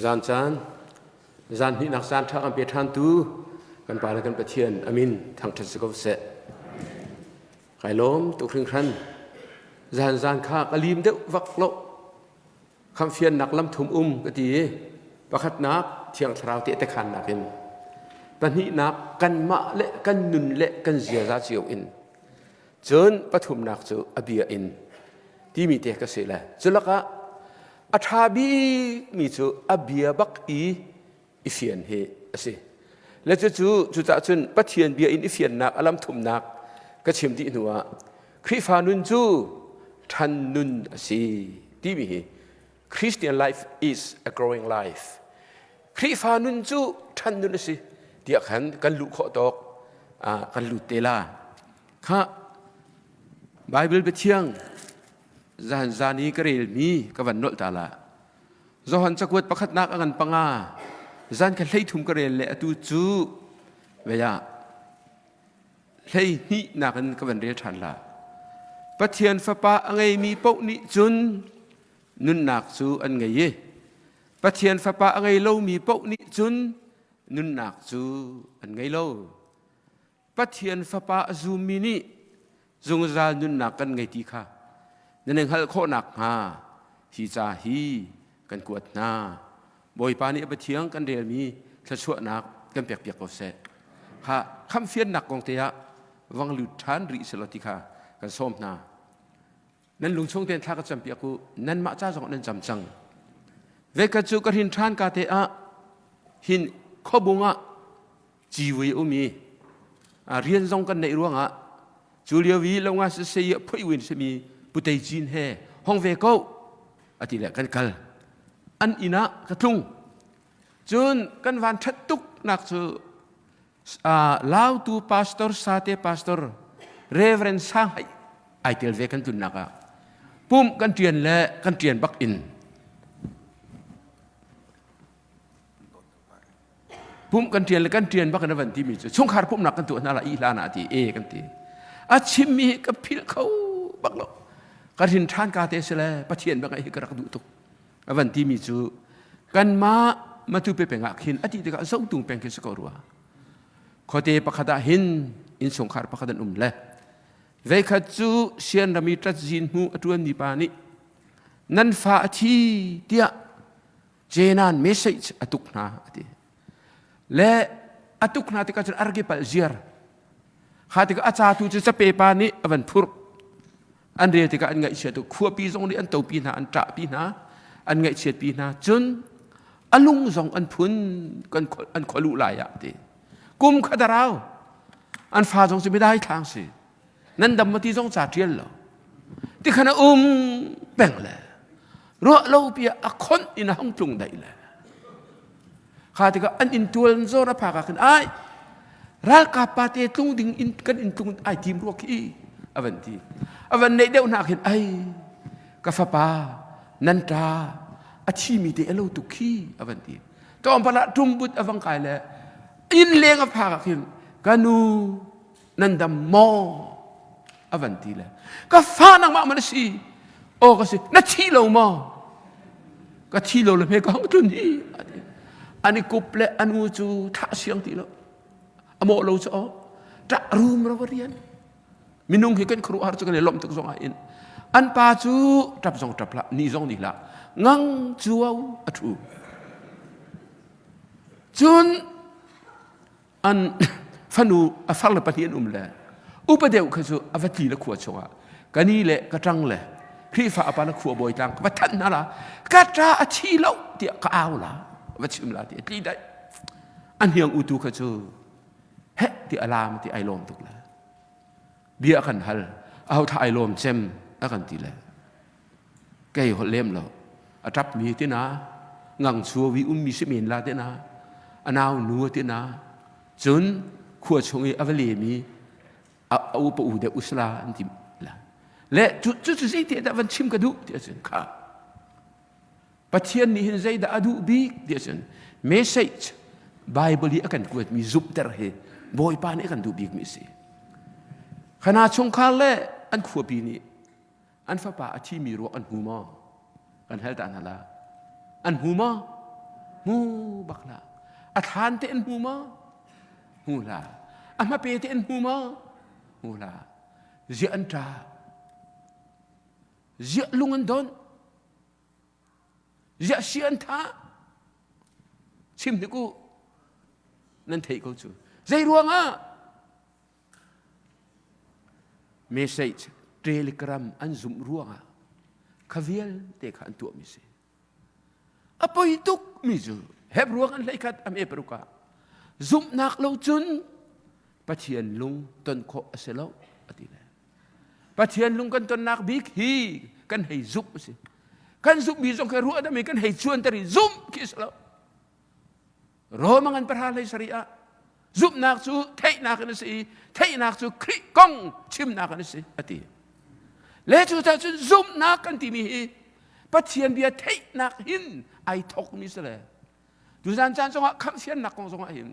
Zan caan zan hnihnak caan ṭha kan pe ṭhantu kan Pa le kan Pathian amin thangṭhat si ko seh. Kai lawm tuk hringhran. Zan zan kha ka lim deuh vak lo. Khamhfiannak lam thum um ka ti i pakhatnak Thiang Thlarau tehte khannak in pahnihnak kanmah le kan nun le kan ziaza cio in cun pathumnak cu a bia in timi te ka si le culakah a ṭha bikmi cu a bia bak i i fian hi a si. Le cucu cucaah cun Pathian bia in i fiannak a lam thumnak ka chim dih hnuah Khrihfa nun cu ṭhan nun a si timi hi Christian life is a growing life. Khrihfa nun cu ṭhan nun a si tiah khan kan luh khawh tawk kan lut te la. Kha Bible biathiang zan zan i ka relmi ka van nolh ta la. Johan cakuat pakhatnak a ngan panga zan kha 13 ka rel le atu cu vei ah 12 nak in ka van rel ṭhan la. Pathian Fapa a ngeimi paoh nih cun nunnak cu an ngei i Pathian Fapa a ngei lomi paoh nih cun nunnak cu an ngei lo. Pathian Fapa a zummi nih zungzal nunnak kan ngei ti kha nan i hngalh khawh nakhnga hi ca hi kan kuat hna. Bawipa nih a Pathian kan relmi thluachuahnak kan pekpiak ko seh. Kha khamhfiannak kong te ah vang lut ṭhan rih selaw ti kha kan sawm hna. Nan lungchung tein thla ka campiak u. Nanmah ca zong nan cam cang. Veikhat cu ka hrin ṭhan ka te ah hin khuabung ah ciwi um i rian zong kan neih ruangah cu lio i lo nga sisei i phui win simi putei cin he hong ve ko ati le kan kal an inn ah ka tlung cun kan van ṭhat tuk nak cu Lautu pastor sate pastor Reverend Sang Hai ai tel ve kan tlunnak ah pum kan ṭian le kan ṭian bak in Pumh kan ṭian le kan ṭian bak in a van timi cu chungkhar pumhnak kan tuah hna la i hlan ah ti e kan ti. A chimmi hi ka philh kho bak lo. Ka rin ṭhan ka te si le Pathian bak hi ka rak duh tuk. A van timi cu kanmah matu pe peng ah khin a ti tikah zotung peng khi si ko rua. Khuate pakhat ah hin innchungkhar pakhat an um le veikhat cu sianrami ṭatzin hmu a ṭuanmi pa nih nan fa a thi tiah Jenan message a tuk hna a ti. Le a tuk hna tikah cun argi palh ziar. Kha tikah a ca tu cu cape pa nih a van phurh. An rel tikah an ngaihchiat tuk. Khuapi zong nih an topi hna, an ṭahpi hna, an ngaihchiatpi hna. Cun a lung zong an phun kan an khualuh lai ah ti. Kum khat a rau. An fa zong cu midai thlang si. Nan dam ma ti zong ca ṭial lo. Tikhan a um peng le ruah lo pi ah a khonh in a hung tlung daih le kha tikah an inn tual zawn a phak ah khin ai ralkap pa te tlung ding in kan inn tlung ai tim rua khi a van ti a van neih deuh hna khin ai ka fapa nan ta a thimi te a lo tuk khi a van ti tlawmpal ah ṭumbut a vang kai le inn leng a phak ah khin ka nu nan dam maw a van ti le ka fa nangmah man si aw ka si na thi lo maw ka thi lo le hme ka hang tlun hi an i kup le anu cu thah siang ti lo amawh lo cu aw ṭah rum ro rian minung hi kan khuaruahhar cu kan i lawmh tuk zong ah in an pa cu ṭap zong ṭap hlah ni zong ni hlah ngang cuau a ṭhu cun an fanu a far le pahnih an um le upa deuh kha cu a va tli le khua chungah ka ni le ka ṭang le Khrihfa apa le khua bawi tlang ka va thanh hna la ka ṭa a thi lo tiah ka au la va chim la ti a tli daih a hniang utu kha cu heh ti a lam ti ai lawm tuk le bia kan hal aho thla ai lawm cem a kan ti le kei holh lem lo a ṭap mi ti na ngang chua wi ummi si men la ti na a nau nu ti na cun khua chung i a va lemi a upa u deuh usla an ti la le cu cu cu zei te dah van chim ka duh ti ahcun kha Pathian nih hin zeidah a duh bik ti ahcun message Bible i a kan kuatmi zumhter hi Bawipa nih a kan duh bikmi a si khana chungkhar le an khuapi nih An fapa a thimi ruak an hmu maw? Kan hal ta hna la. An hmu maw? Hmu bak hlah. A thlan te an hmu maw? Hmu hlah. A hmape te an hmu maw? Hmu hlah. Ziah an ṭah? Ziah lung an donh? Ziah si an thah? Chim hnik u. Nan theih ko cu. Zei ruangah? Message telegram an zumh ruangah kha vialte kha an tuahmi si. A poi tuk mi cu Hebrew an hlei khat am e paruk ah zumhnak lo cun Pathian lung ton khawh a si lo a ti le. Pathian lung kan tonnak bik hi kan hei zumh a si. Kan zumhmi zong khi ruah dami kan hei cuanter i zumh khi a si lo. Rome ngan pahra hlei sarih ah zumhnak cu theihnak in a si i theihnak cu Khrih kong chimnak in a si a ti. Le cu cun zumhnak kan timi hi Pathian bia theihnak hin ai thokmi si le tuzan caan zongah khamhsiannak kong zongah hin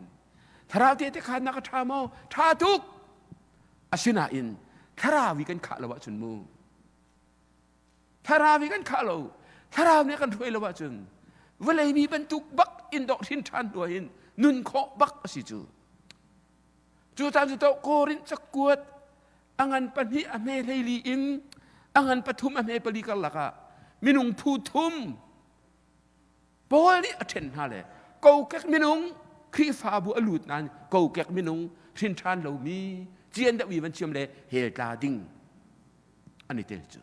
thlarau te te khannak a ṭha maw? Ṭha tuk! Asinain thlarau i kan khah lo ahcun mu thlarau i kan khah lo thlarau nih kan hruai lo ahcun vawlei mi bantuk bak in dawh hrin ṭhan hnu hin nun khawh bak a si cu. Cu caan cu to Korin cakuat a ngan pahnih a hme hleili in a ngan pathum a hme pali karlak ah minung phu thum Paul nih a ṭhen hna le kokek minung Khrihfabu a lut nain kokek minung hrin ṭhan lomi cian deuh i van chiam le hell tla ding an i tel cu.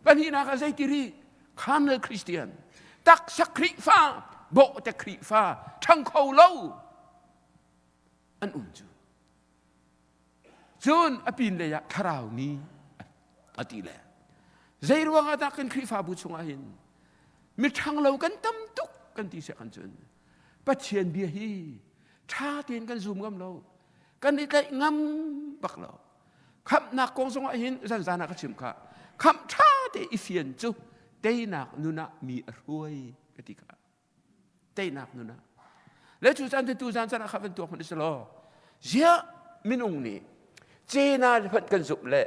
Pahnihnak ah zeiti rih? Carnal Christian, taksa Khrihfa, bawhte Khrihfa, ṭhang kho lo an um cu. Cun a pin lei ah thlarau ni a ti le zei ruangah dah kan Khrihfabu chungah hin miṭhang lo kan tam tuk kan ti seh kan cun Pathian bia hi ṭha tein kan zum ngam lo kan i tlaih ngam bak lo khamhnak kong zongah hin zanzan ah ka chim kha khamh ṭha te i fian cu teinak nun ah mi a hruai ka ti kha teinak nun ah le cu caan tu zan caan ah kha van tuak hmanh si law ziah minung nih cena hmanh kan zumh le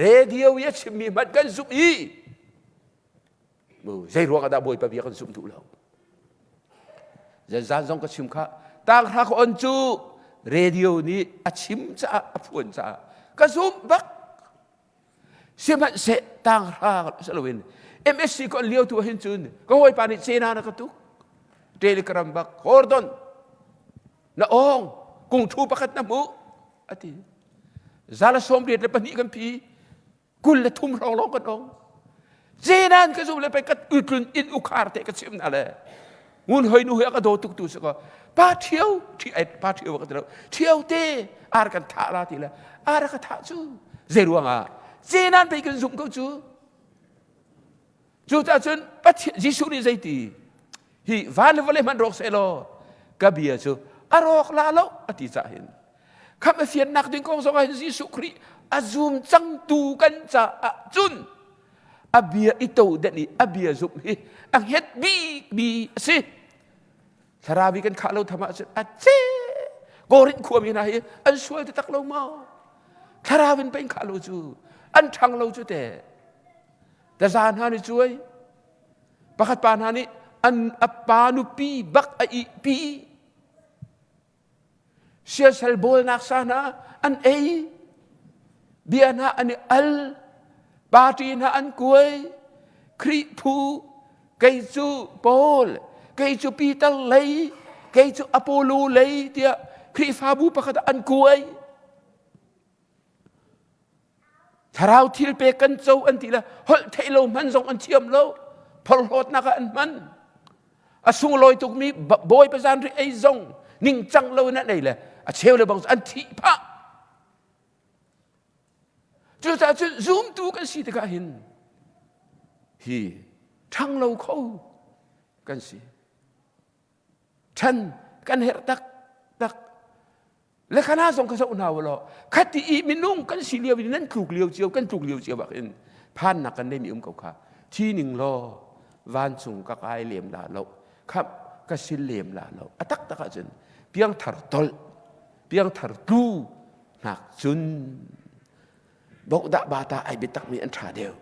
radio i a chimmi hmanh kan zumh i zei ruang ah dah bawipa bia kan zumh duh lo zan zong ka chim kha tanghra ka on cu radio nih a chim caah a phuan caah ka zumh bak Sihmanhseh tanghra si loin MSC ko lio tu hin cun ka hawipa nih cena na ka tuk telegram bak hordon na ong kung thu pakhat na hmuh ati zala som riat le pahnih kan phi 23 hrawng lawng kan ong cenan ka zum le pe ka utlun in ukhar te ka chim na le ngun hoi nu he ka do tuk tu se ko pa ṭhio ṭhi ai pa ṭhio ka ti lo ṭhio te ar kan thah la ti le ar ka thah cu zei ruangah cenan pei kan zumh ko cu cu cah cun Pathian Jesuh nih zeiti hi van le vawlei hmanh rawk seh law ka bia cu a rawk la lo a ti cah hin khamh a fiannak ding kong zong ah hin Jesuh Khrih a zum cangtu kan caah cun a bia i to denh i a bia zumh hi a hnget bikmi a si thlarau i kan khah lo tham ahcun a ce Korin khuami hna hi an sual ti tak lo maw thlarau in peng khah lo cu an ṭhang lo cu te taza hna nih cuai pakhat pa hna nih an a pa nupi bak a ihpi Siasal bawlnak sa hna an ei, bia hna an i al, party hna an kuai, Khrih phu, kei cu Paul, kei cu Peter lei, kei cu Apollo lei tiah Khrihfabu pakhat ah an kuai. Thlarau thil pek kan co an ti le holh theih lo hman zong an thiam lo. Phorhlawtnak ah an hman. A sunglawi tukmi Bawipa zanriah ei zong ningcang lo in an ei le a cheu le bang an thih phah. Cucaah cun zumtu kan si tikah hin hi ṭhang lo kho kan si. Ṭhan kan herh taktak. Le khana zong ka zoh hna u law khati i minung kan si lio in nan tluk lio cio kan tluk lio cio bak in phannak kan neimi um ko kha thi ning law vancung ka kai lem la lo khamh ka sil lem la lo a taktak ahcun piangthar tolh piangthar tlu hnak cun bokdah bata ai biatak mi an ṭha deuh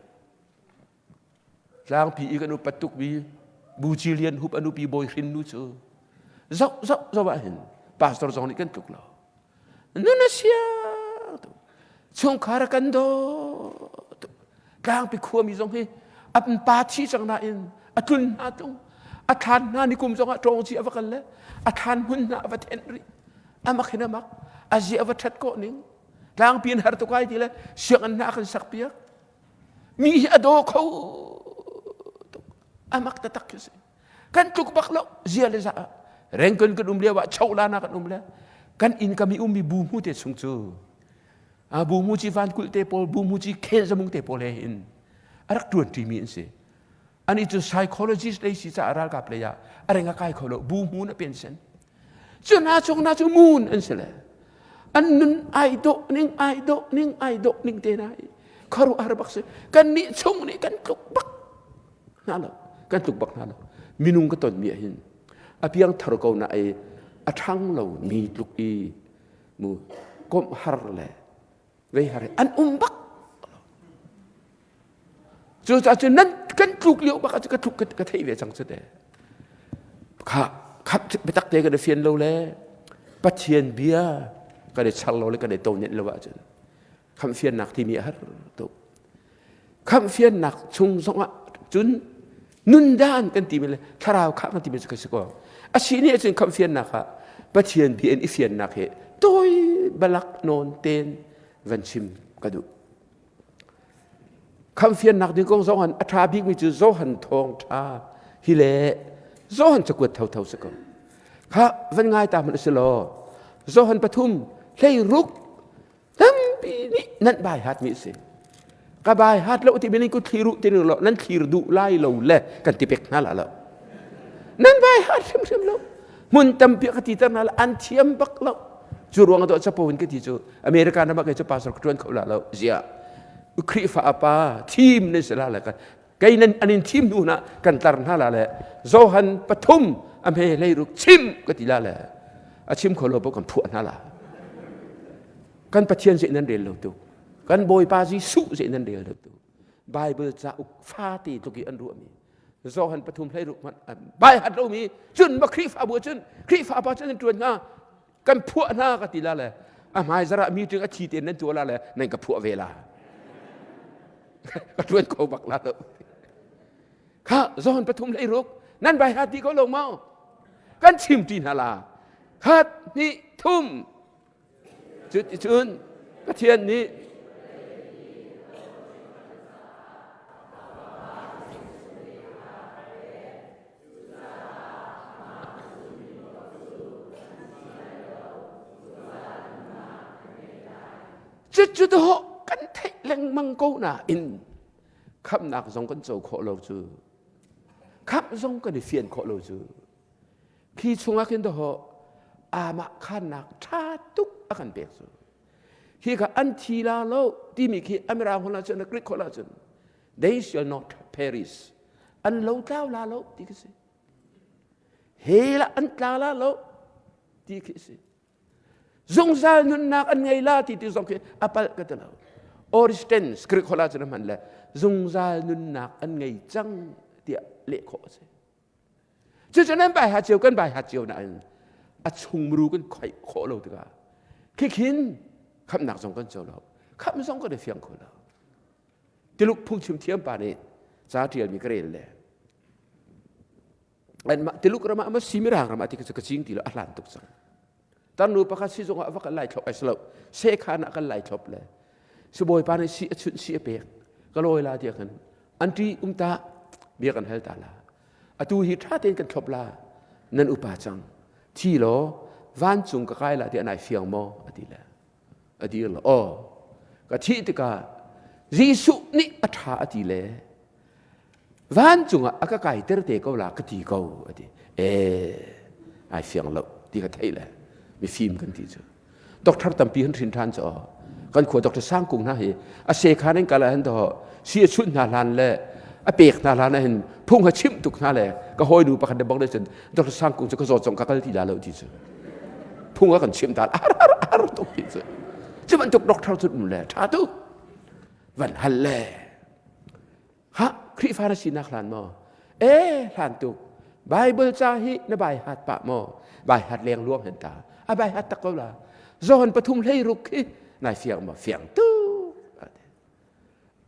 tlangpi i kan upat tukmi. Buci Lian Hup a nupi Bawi Hrin nu cu zoh zoh zoh ah hin pastor zong nih kan tluk lo. Nun a sia tuk. Chungkhar a kan daw tuk. Tlangpi khuami zong hi an pa thi cang nain a tlun hna tlung. A thlan hna ni kum zong ah ṭawngci a va kal le a thlan hmun hna a va thenh rih. Amak hin amak. A zia a va ṭhat kawh ning. Tlangpi in har tuk ai ti le sianginn hna a kan sak piak. Mi hi a daw kho tuk. Amak taktak khi si. Kan tluk bak lo zia le za ah. Rengkun kan um lio ah chola na kan um le kan inn kam i ummi bu mu te chung cu a bu mu ci van kulh te pawl bu mu ci khel zamung te pawl he hin a rak tuan ṭimi an si. Ani cu psychologist lei si caah ralkap lei ah a reng a kai kho lo bu mu na pension. Cu hna chung hna cu mun an si le an nun ai dawh ning ai dawh ning ai dawh ning te na khuaruahhar bak si. Kan nih chung nih kan tluk bak hna lo. Kan tluk bak hna lo. Minung ka ton mi ah hin a piang thar ko na ai a ṭhang lo mi tluk i mu komh har le vei har an um bak Cucaah cun nan kan tluk lio bak ah ka tluk ka theih ve cang cu te. Kha kha biatak te kan i fian lo le Pathian bia kan i char lo le kan i tonet lo ahcun khamhfiannak timi a har tuk. Khamhfiannak chung zongah cun nundan kan timi le thlarau kha kan timi cu ka si ko. A si nih ahcun khamhfiannak ah Pathian bia in i fiannak hi tawi balak nawn ten van chim ka duh. Khamhfiannak ding kong zong a ṭha bikmi cu Johan thawngṭha hi le Johan cakuat thotho si ko. Kha van ngai ta hmanh si law Johan pathum hlei ruk tampi nih nan bai hat mi si. Ka bai hat lo ti min ku thlir u ti lo nan thlir duh lai lo le kan ti pek hna la lo. Nan bai hat hrimhrim lo. Hmun tampi ka ti ter hna la an thiam bak lo. Cu ruang ah capo in ka ti cu America ram ah kei cu pastor ka ṭuan kho la lo ziah Khrihfa a pa thim nan si la le kei nan an in thim hnu na kan tar hna la le Johan pathum a hme hlei ruk chim ka ti la le a chim kho lo bo kan phuah hna la kan Pathian zei nan rel lo tu kan Bawipa Jesuh zei nan rel lo tu Bible cauk fate tluk i an ruahmi Johan pathum hlei ruk hmanh bai hat lomi cun ma Khrihfabu cun Khrihfa pa cun an ṭuan hnga kan phuah hna ka ti la le a hmai zarah meeting a thi tein nan tuah la le nan ka phuah ve la ka ṭuan kho bak la lo kha Johan pathum hlei ruk nan bai ha ti ko lo mau kan chim ti hna la khat hnih thum Cuticun Pathian nih Cucu dawh kan theih lengmang ko nain khamhnak zong kan co khawh lo cu khamh zong kan i fian khawh lo cu Khi chungah khin dawh amah khannak ṭha tuk a kan pek cu. Khi kha an thi la lo timi khi Amirang holh ahcun Greek holh ahcun they shall not perish. An lo tlau la lo ti khi si. He la an tla la lo ti khi si. Zungzal nunnak an ngei la ti ti zong khi a palh ka ti lo. Oristens Greek holh ahcun a hman le zungzal nunnak an ngei cang tiah leh khawh a si. Cucu nan bai ha cio kan bai ha cio nain a chungmuru kan khoih khawh lo tikah khikhin khamhnak zong kan co lo khamh zong kan i fiang kho lo Tuluk phungchim thiam pa nih ca ṭialmi ka rel le anmah Tuluk ram ah ma simirang ram ah ti ka cing ti lo a hlan tuk cang Tarnu pakhat sizung ah va kan lai thlop ai si lo sekhan ah kan lai thlop le sibawipa nih si a chunh si a pek ka lawi la tiah khan an ṭi um ta bia kan hal ta la atu hi ṭha tein kan thlop la nan upa cang thi law vancung ka kai la tiah nai fiang maw a ti le a dir lo aw ka thih tikah Jesuh nih a ṭha a ti le vancung ah a ka kaiter te ko la ka ti ko a ti e ai fiang lo ti ka theih le mifim kan ti cu doctor tampi han hrin ṭhan cu kan khua doctor sangkung hna hi a se khan in kala han to si a chunh hna hlan le a pek hna hlan hin phung ha chimh tuk hna le ka hawinu pakhat le bang le cun doctor sangkung cu ka zawt zong ka kal ti la lo ti cu phung a kan chimh ta ar ar ar tuk ti cu cu bantuk doctor cu um le ṭha tuk van hal le Ha, Khrihfa na sinak hlan maw? E, hlan tuk. Bible ca hi na bai hat pah maw? Bai hat leng luang hen ta. A bai hat tak ko la. John pathum hlei ruk khi nai fiang ma fiang tu.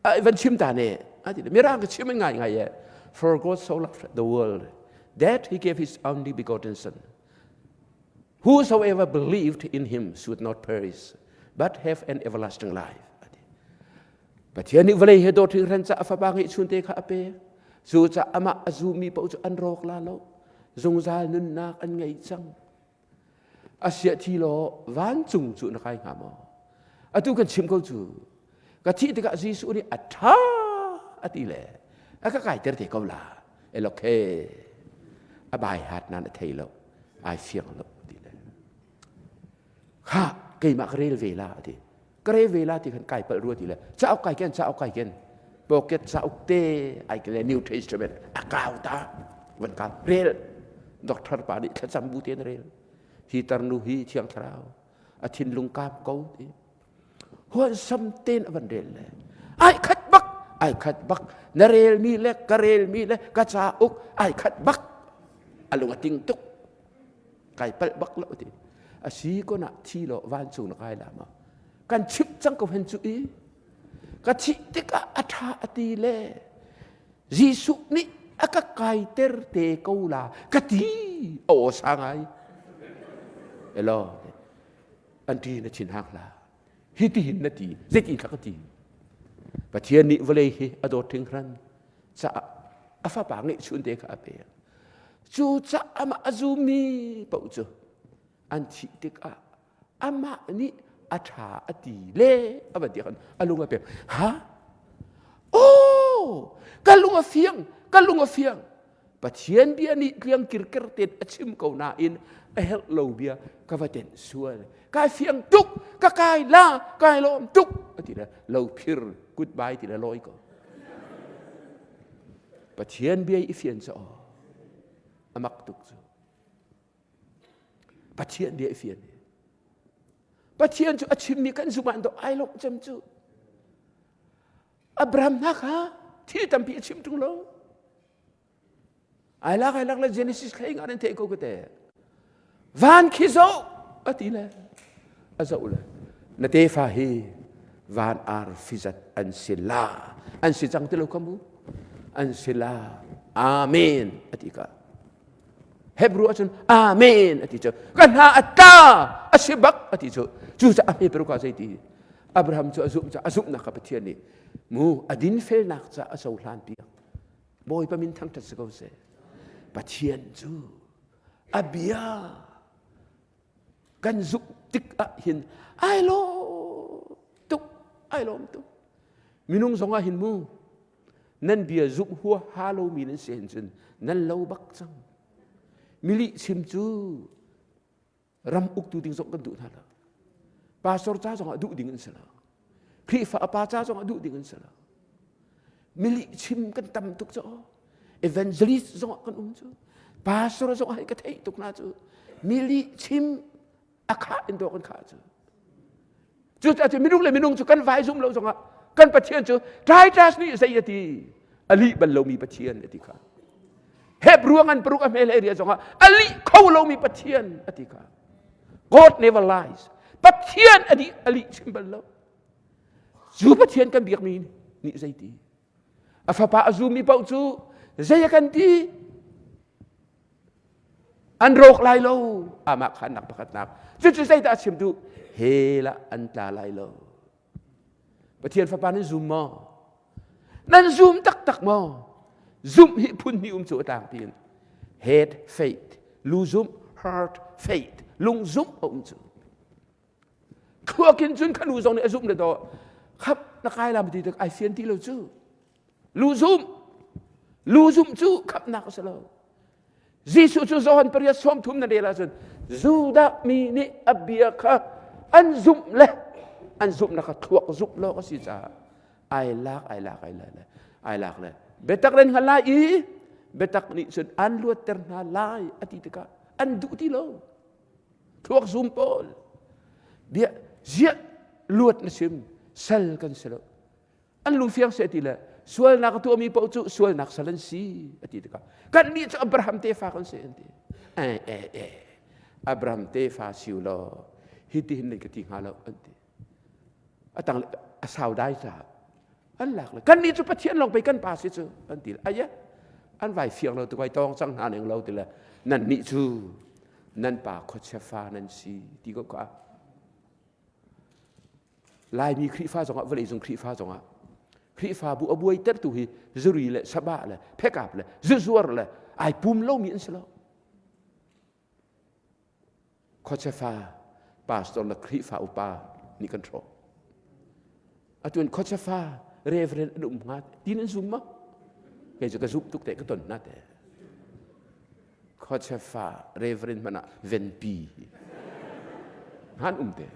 Ai van chim ta ne. Ati mirang ka chim ngai ngai ye. For God so loved the world that he gave his only begotten son. Whosoever believed in him should not perish but have an everlasting life. Pathian nih vawlei he dawt hringhran ca a fapa ngeihchun te kha a pek. Cu ca amah a zummi paoh cu an rawk la lo. Zungzal nunnak an ngei cang. A siah thi law vancung cu na kai hnga maw? Atu kan chim ko cu. Ka thih tikah Jesuh nih a ṭha a ti le a ka kaiter te ko la. Elokhe a bai hat nan a thei lo. Ai fiang lo ti le. Kha keimah ka rel ve la a ti. Ka rel ve la ti khan kai palh rua ti le cauk kai ken cauk kai ken pocket cauk te ai ke le New Testament a kau ta van ka rel doctor pa nih thlacam bu ten rel hi tarnu hi thiang thlarau a thinlung kam ko ti huan sam ten a van rel le ai khat bak ai khat bak na rel mi le ka rel mi le ka cauk ai khat bak a lung a ting tuk kai palh bak lo ti a si ko na thi lo vancung na kai la ma kan chimh cang ko hen cu i ka thih tikah a ṭha a ti le Jesuh nih a ka kaiter te ko la ka ti a aw sa ngai elo an ti na thin hang hlah hi ti hin na ti zeitin thla ka ti Pathian nih vawlei hi a dawt hringhran caah a fapa ngeihchun te kha a pek cu caah amah a zummi paoh cu an thih tikah amah nih a ṭha a ti le a van ti khan a lung a pek ha oh ka lung a fiang ka lung a fiang Pathian bia nih tliang kirker ten a chim ko nain a herh lo bia ka va tenh sual kai fiang tuk ka kai la kai lawm tuk a ti le lo phir goodbye ti le lawi ko Pathian bia i fian cu a mak tuk cu Pathian bia i fian Pathian cu a chimmi kan zumh ah ai lawmh cem cu Abraham hna kha thil tampi a chim ṭung lo. Ai lak ai lak le Genesis thlei nga nan theih ko ka te. Van khi zoh a ti le a zoh le na tefa hi van ar fizat an si la an si cang ti lo kha mu an si la amen a ti ka Hebrew ahcun amen a ti cu ka hna a tla a si bak a ti cu cu caah Hebrew ka zei ti Abraham cu a zumh caah a zumhnak kha Pathian nih mu a dinfelnak caah a cohlan piak. Bawipa min thangṭhat si ko seh. Pathian cu a bia kan zumh tik ah hin ai lawm tuk ai lawm tuk minung zong ah hin mu nan bia zumh huaha lomi nan si hin cun nan lo bak cang milih chim cu ram uktu ding zong kan duh hna lo pastor ca zong ah duh ding an si lo Khrihfa pa ca zong ah duh ding an si lo milih chim kan tam tuk cu evangelist zong ah kan um cu pastor zong ah ka theih tuk hna cu milih chim a khah in dawh kan khah cu Cucaah cu minung le minung cu kan vai zum lo zongah kan Pathian cu Titus nih zei a ti a lih bal lomi Pathian a ti kha Hebrew ngan paruk a hmel area zongah a lih kho lomi Pathian a ti kha God never lies Pathian a dih a lih chim bal lo cu Pathian kan biakmi nih zei ti a fapa a zummi paoh cu zei a kan ti An rawk lai lo. Amah khannak pakhatnak. Cucu zeidah a chim duh? Hell ah an tla lai lo. Pathian Fapa nan zum maw? Nan zum taktak maw? Zumh hi phun hnih um cu a tlangpi in. Head faith, lu zumh, heart faith, lung zumh a um cu. Thluak in cun khanu zong nih a zumh le daw khap na kai lam ti tik ai fian ti lo cu. Lu zumh, lu zumh cu khamhnak a si lo. Jesuh cu Johan pariat 30 na rel ahcun Judah mi nih a bia kha an zumh le an zumhnak kha thluak zumh lawng a si caah ai lak ai lak ai lak ai lak le biatak nan hngal lai i biatak nih cun an luatter hna lai a ti tikah an duh ti lo thluak zum pawl bia ziah luat na sim sal kan si lo an lung fiang seh ti le. Sualnak a tuahmi paoh cu sualnak sal an si a ti tikah kan nih cu Abraham tefa kan si an ti. Eh eh eh Abraham tefa si u law hitihin nan ka ti hnga lo an ti. A tang a sau dai caah an lak le kan nih cu Pathian lawng pei kan pa si cu an ti le aya an vai fiang lo tu kai tawng cang hna ning lo ti le nan nih cu nan pa khuachia fa nan si ti ko ka Laimi Khrihfa zongah vawlei cung Khrihfa zongah Khrihfabu a buaitertu hi zuri le sabah le phekap le zuzuar le ai pum lomi an si lo. Khuachefa pastor le Khrihfa upa nih kan hrawh. Atu in khuachefa reverend an um hnga tin an zum ma? Kei cu ka zumh tuk te ka ton na te. Khuachefa reverend hmanh ah venpi han um te.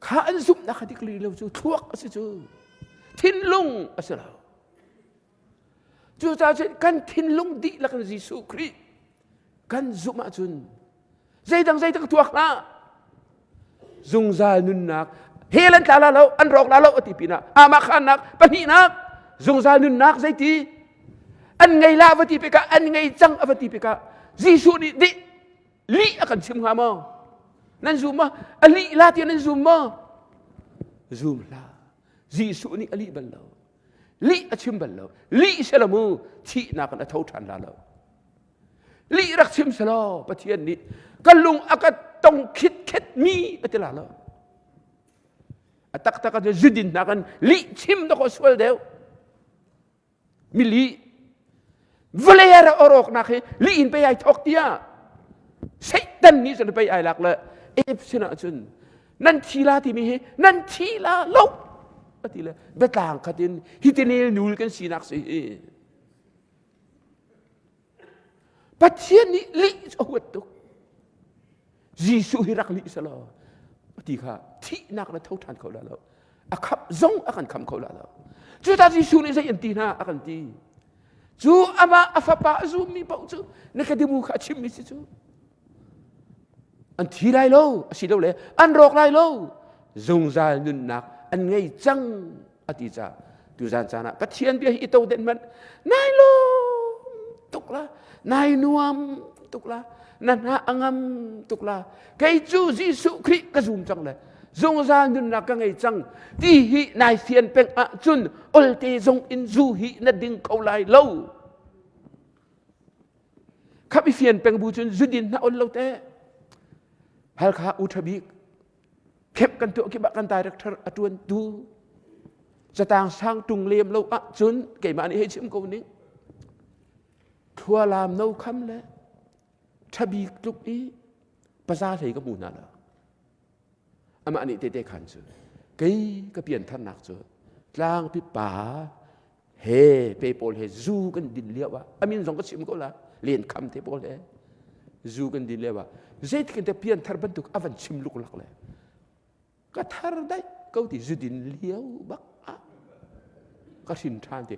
Kha an zumhnak kha dik lo cu thluak a si cu. Thinlung a si lo. Cucaah cun kan thinlung dihlak in Jesuh Khrih kan zumh ahcun zeidang zeidang tuak hlah zungzal nunnak hell an tla la lo an rawk la lo a ti pinah amah khannak pahnihnak zungzal nunnak zeiti an ngei la va ti pikah an ngei cang a va ti pikah Jesuh nih dih lih a kan chim hnga maw nan zum maw a lih la ti nan zum maw zum hlah Jesuh nih a lih bal lo lih a chim bal lo lih selaw mu thihnak in a tho ṭhan la lo lih rak chim selaw Pathian nih ka lung a ka tong khit khet mi a ti la lo a taktak ah zudin hna kan lih chim dawk sual deuh mi lih vawlei a rawknak hi lih in pei ai thawk tiah Satan nih cun pei ai lak le Eve sinah cun nan thi la timi hi nan thi la lo a ti le biatlang khat in hitinel nul kan sinak si hi Pathian nih lih cu a huat tuk Jesuh hi rak lih selaw ti kha thihnak na tho ṭhan kho la lo a khamh zong a kan khamh kho la lo cuta Jesuh nih zei an ti hna a kan ti cu amah a fapa a zummi paoh cu Nikodemu kha a chimmi si cu an thi lai lo asilole an rawk lai lo zungzal nunnak an ngei cang a ti caah tuzan caan ah Pathian bia hi i to den hmanh nai lawm tuk la nai nuam tuk la na hna a ngam tuk la kei cu Jesuh Khrih ka zum cang le zungzal nunnak ka ngei cang ti hi nai fian peng ahcun olte zong in zu hi na ding kho lai lo khap i fian peng bu cun zudin na ol lo te halkha u tha bik khep kan tuah kip ah kan director a tuan tu catang sang tung lem lo ah cun keimah nih hei chim ko ning thlualam no kham le thabik tluk i paza hlei ka hmu hna lo amah nih tete khan cu kei ka pian tharnak cu tlangpi pa he pe pawl he zu kan din lio ah amin zong ka chim ko la len kham te pawl he zu kan din lio ah zeitik in te pian thar bantuk a van chim luklak le ka thar dai ko ti zu din lio bak ah ka hrin ṭhan ti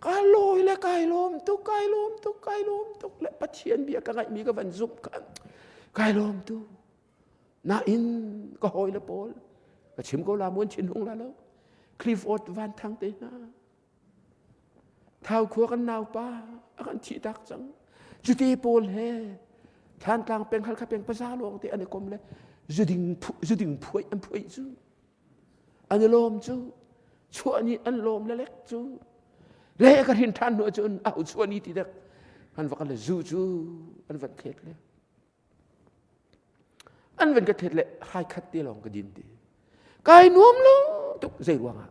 ka lawi le kai lawm tuk kai lawm tuk kai lawm tuk le Pathian bia ka ngaihmi ka van zumh khan kai lawm tuk Nain ka hawile pawl ka chim ko la muan chin hung la lo Clifford Van Thang te hna Thau khua kan naupa a kan thih tak cang cute pawl he Thlantlang peng Halkha peng paza lawng te an i kom le zuding zuding phuai an phuai cu an i lawm cu chuah ni an lawm le lek cu le ka hrin ṭhan hnu cun a chuah ni ti dek an va le zu cu an van thlet le An van ka thet le hrai khat te lawng ka din ti. Kai nuam lo tuk zei ruangah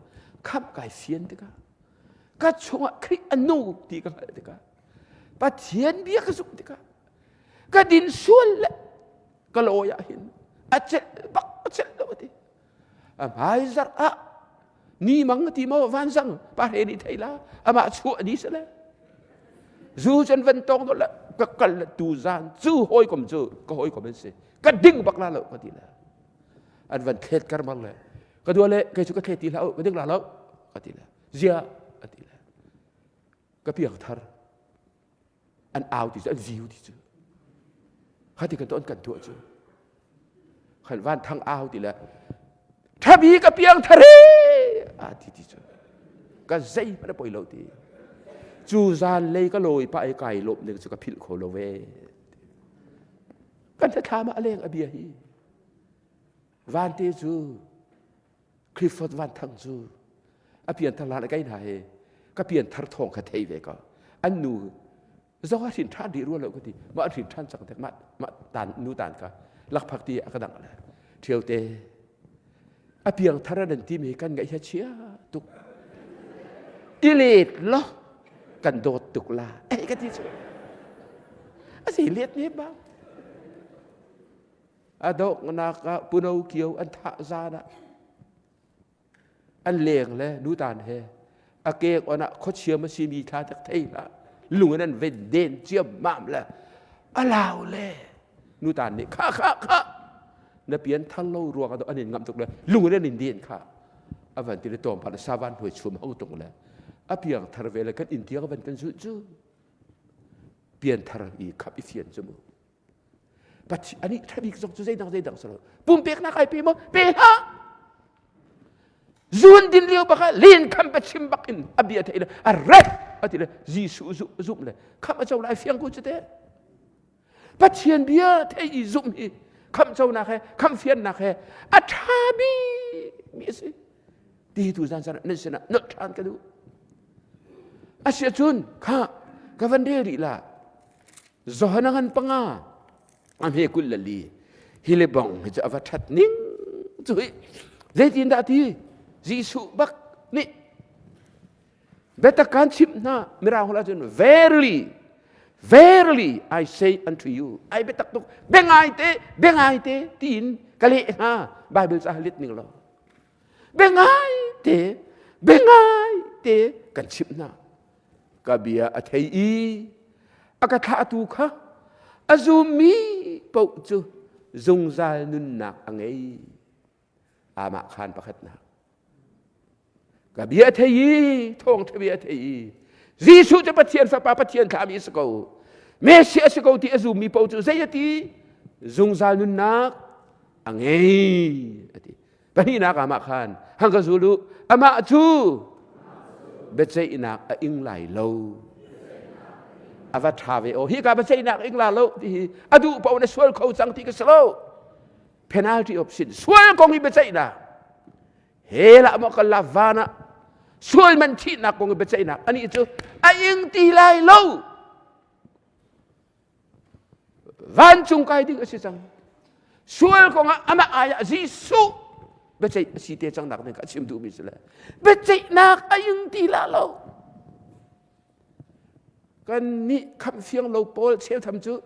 khamh kai fian tikah ka chungah Khrih a nung ti ka hngalh tikah Pathian bia ka zumh tikah ka din sual le ka lawi ah hin a celh bak a celh lo ti. A hmai zarh ah ni mang ti maw vanzang pa he nih thei la amah chuah ni se le zu cun van tong do le ka kal le tu zan cu hawikom cu ka hawikom an si ka ding bak la lo ka ti le an van thlet kar bang le ka dua le kei cu ka thlet ti hlah ka ding la lo ka ti le zia a ti le ka piang thar an au ti cu an viu ti cu khati kan tuah kan tuah cu khan van thang au ti le. Thabi ka piang thare a ti ti cu ka zei hmanh a poi lo ti. Cu zan lei ka lawi pa i kai lawm ning cu ka philh kho lo ve. Kan thlam ah a leng a bia hi. Vante cu Clifford Van Thang cu a pianthar hlan a kai hna he ka pianthar thawng kha thei ve ko. An nu zong a hrin ṭhan rih rua lo ka ti mah an hrin ṭhan cang tek mah mah tan nu tan ka lakphak ti a ka dang le ṭhiote a piang thar an ti mi kan ngaih chia tuk i let lo kan dawt tuk la ei ka ti cu a si let ne ba a dawknak ah puno kio an thah zan ah An leng le nutan he a kek on ah khuachiam a simi thla tak thei hlah lung in an ven den ciammam le a lau le nutan nih kha kha kha na pian thar lo ruang ah an in ngamh tuk le lung in an in den kha a van ti le tawm phat savan hnuai chum hong tung le a piang thar ve le kan inn tiang van kan zulh cu pian thar i khap i fian cu mu Pathian anih ṭhabik zong cu zeidang zeidang si lo. Pumpeknak ai pe maw? Pe hlah! Zun din lio bak ah len kham pa chim bak in a bia thei le a ret a ti le Jesuh zumh le khamh a co lai fiang ko cu te. Pathian bia thei i zumh hi khamh conak he khamh fiannak he a ṭha bik mi a si. Ti tu zan zan nan sinah nolh ṭhan ka duh. Asiahcun kha ka van rel rih la Johan a ngan panga a hme kul le li hi le bong hi cu a va ṭhat ning cu hi zeitin dah ti Jesuh bak nih biatak kan chimh hna mirang holh ahcun verily verily I say unto you ai biatak tuk biangai te biangai te tiin ka leh hna Bible ca let ning lo biangai te biangai te kan chimh hna ka bia a thei i a ka thlahtu kha a zummi paoh cu zungzal nunnak a ngei. Amah khan pakhatnak. Ka bia a thei i thawngṭha bia a thei i Jesuh cu Pathian Fapa Pathian thlahmi a si ko. Messiah a si ko ti a zummi paoh cu zei a ti? Zungzal nunnak a ngei a ti. Pahnihnak amah khan hang ka zul u amah cu biaceihnak a ing lai lo a va ṭha ve aw hi ka biaceihnak ing la lo ti hi a duh paoh na sual kho cang ti ka si lo penalty of sin sual kong hi biaceihnak he lah maw kan la van ah sual man thihnak kong i biaceihnak anih cu a ing ti lai lo Vancung kai ding a si cang. Sual kongah amah ai ah Jesuh biaceih a si te cang nak ding kha a chim duhmi si le biaceihnak a ing ti la lo. Kan nih khamh fiang lo pawl cheu tham cu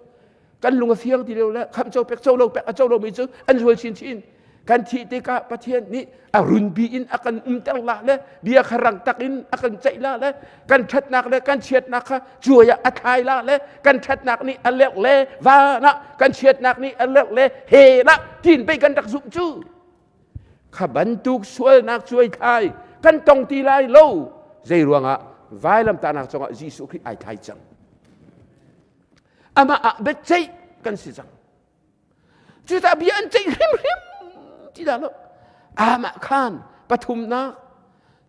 kan lung a fiang ti lo le khamh co pek co lo pek a co lomi cu an zual chinchin. Kan thih tikah Pathian nih a runpi in a kan umter la le bia kha rang tak in a kan ceih la le kan ṭhatnak le kan chiatnak kha cuai ah a thlai la le kan ṭhatnak nih a lerh le van ah kan chiatnak nih a lerh le he lah tiin pei kan rak zumh cu kha bantuk sualnak cuai thlai kan tong ti lai lo zei ruangah vailamtahnak cungah Jesuh Khrih ai thlai cang amah ah biaceih kan si cang Cucaah bia an ceih hrimhrim ti dah lo. Amah khan pathumnak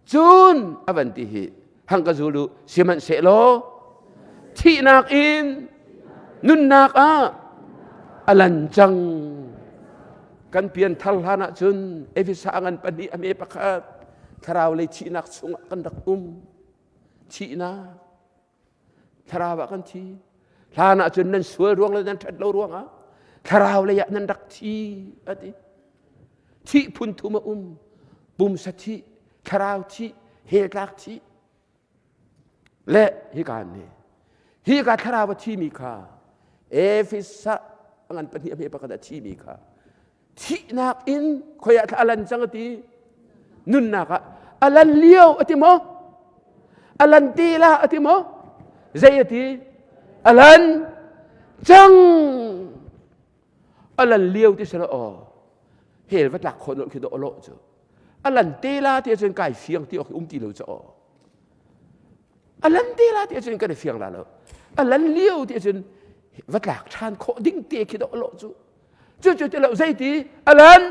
cun a van ti hi hang ka zul u sihmanhsehlaw thihnak in nunnak ah a lan cang kan pian thar hlan ah cun Efesa ngan pahnih a me pakhat thlarau lei thihnak chungah kan rak um thihnak Thlarau ah kan thi. Hlan ah cun nan sual ruang le nan ṭhat lo ruangah thlarau lei ah nan rak thi a ti. Thih phun thum a um. Pumsa thih, thlarau thih, heltlak thih. Le hika nih hika thlarau a thimi kha Efesa ngan pahnih a hme pakhat a thimi kha thihnak in khoi ah a lan cang a ti nunnak ah a lan lio a ti maw a lan ti la a ti maw zei a ti a lan cang a lan lio ti sila aw hel va tlak khawh khi do lo cu a lan te la ti cun kai fiang ti awk um ti lo cu aw a lan te la ti cun kan i fiang la lo a lan lio ti cun va tlak ṭhan khawh ding te khi do lo cu Cucu ti lo zeiti alan?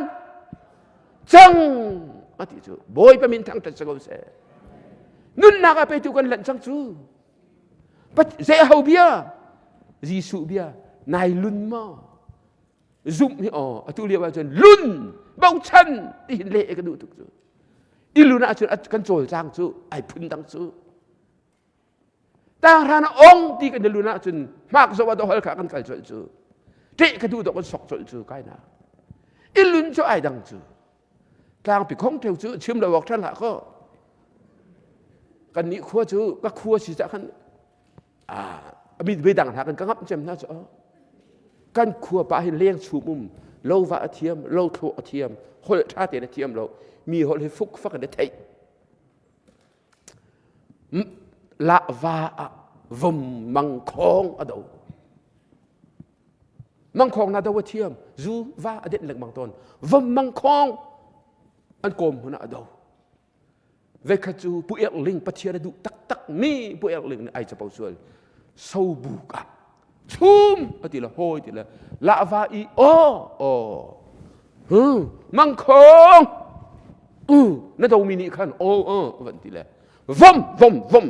Cang a ti cu Bawipa min thangṭhat si ko seh. Nunnak a petu kan lanh cang cu. Zei ho bia? Jesuh bia. Nai lun maw? Zumh hi aw atu lio ahcun lun bochan ti hin leh ka duh tuk cu. I lun ahcun kan cawlcang cu ai phun dang cu. Tanghran a ong ti kan i lun ahcun hmak zoh ah hol kha kan kal colh cu. Ṭeh ka duh dawh kan sok colh cu kai na. I lun cu ai dang cu. Tlangpi khong theu cu chim lo awk ṭhan hlah kaw. Kan nih khua cu ka khua si cah khan a mi dang hna kan ka ngamh cem hna cu kan khua pa hin leng chum um lo va a thiam lo thlawh a thiam holh ṭha tein a thiam lo mi holh hi fuk fak in a theih Lahva ah vom mangkhawng a do. Mangkhawng na do a thiam. Zu va a denh lengmang tawn. Vom mangkhawng an kawm hmun ah a do. Veikhat cu Pu Erh Ling Pathian a duh taktak mi Pu Erh Ling nih ai capo sual. Sobuk ah chum a ti le hawi ti le lahva i aw aw mangkhawng u na domi nih khan aw aw van ti le vom vom vom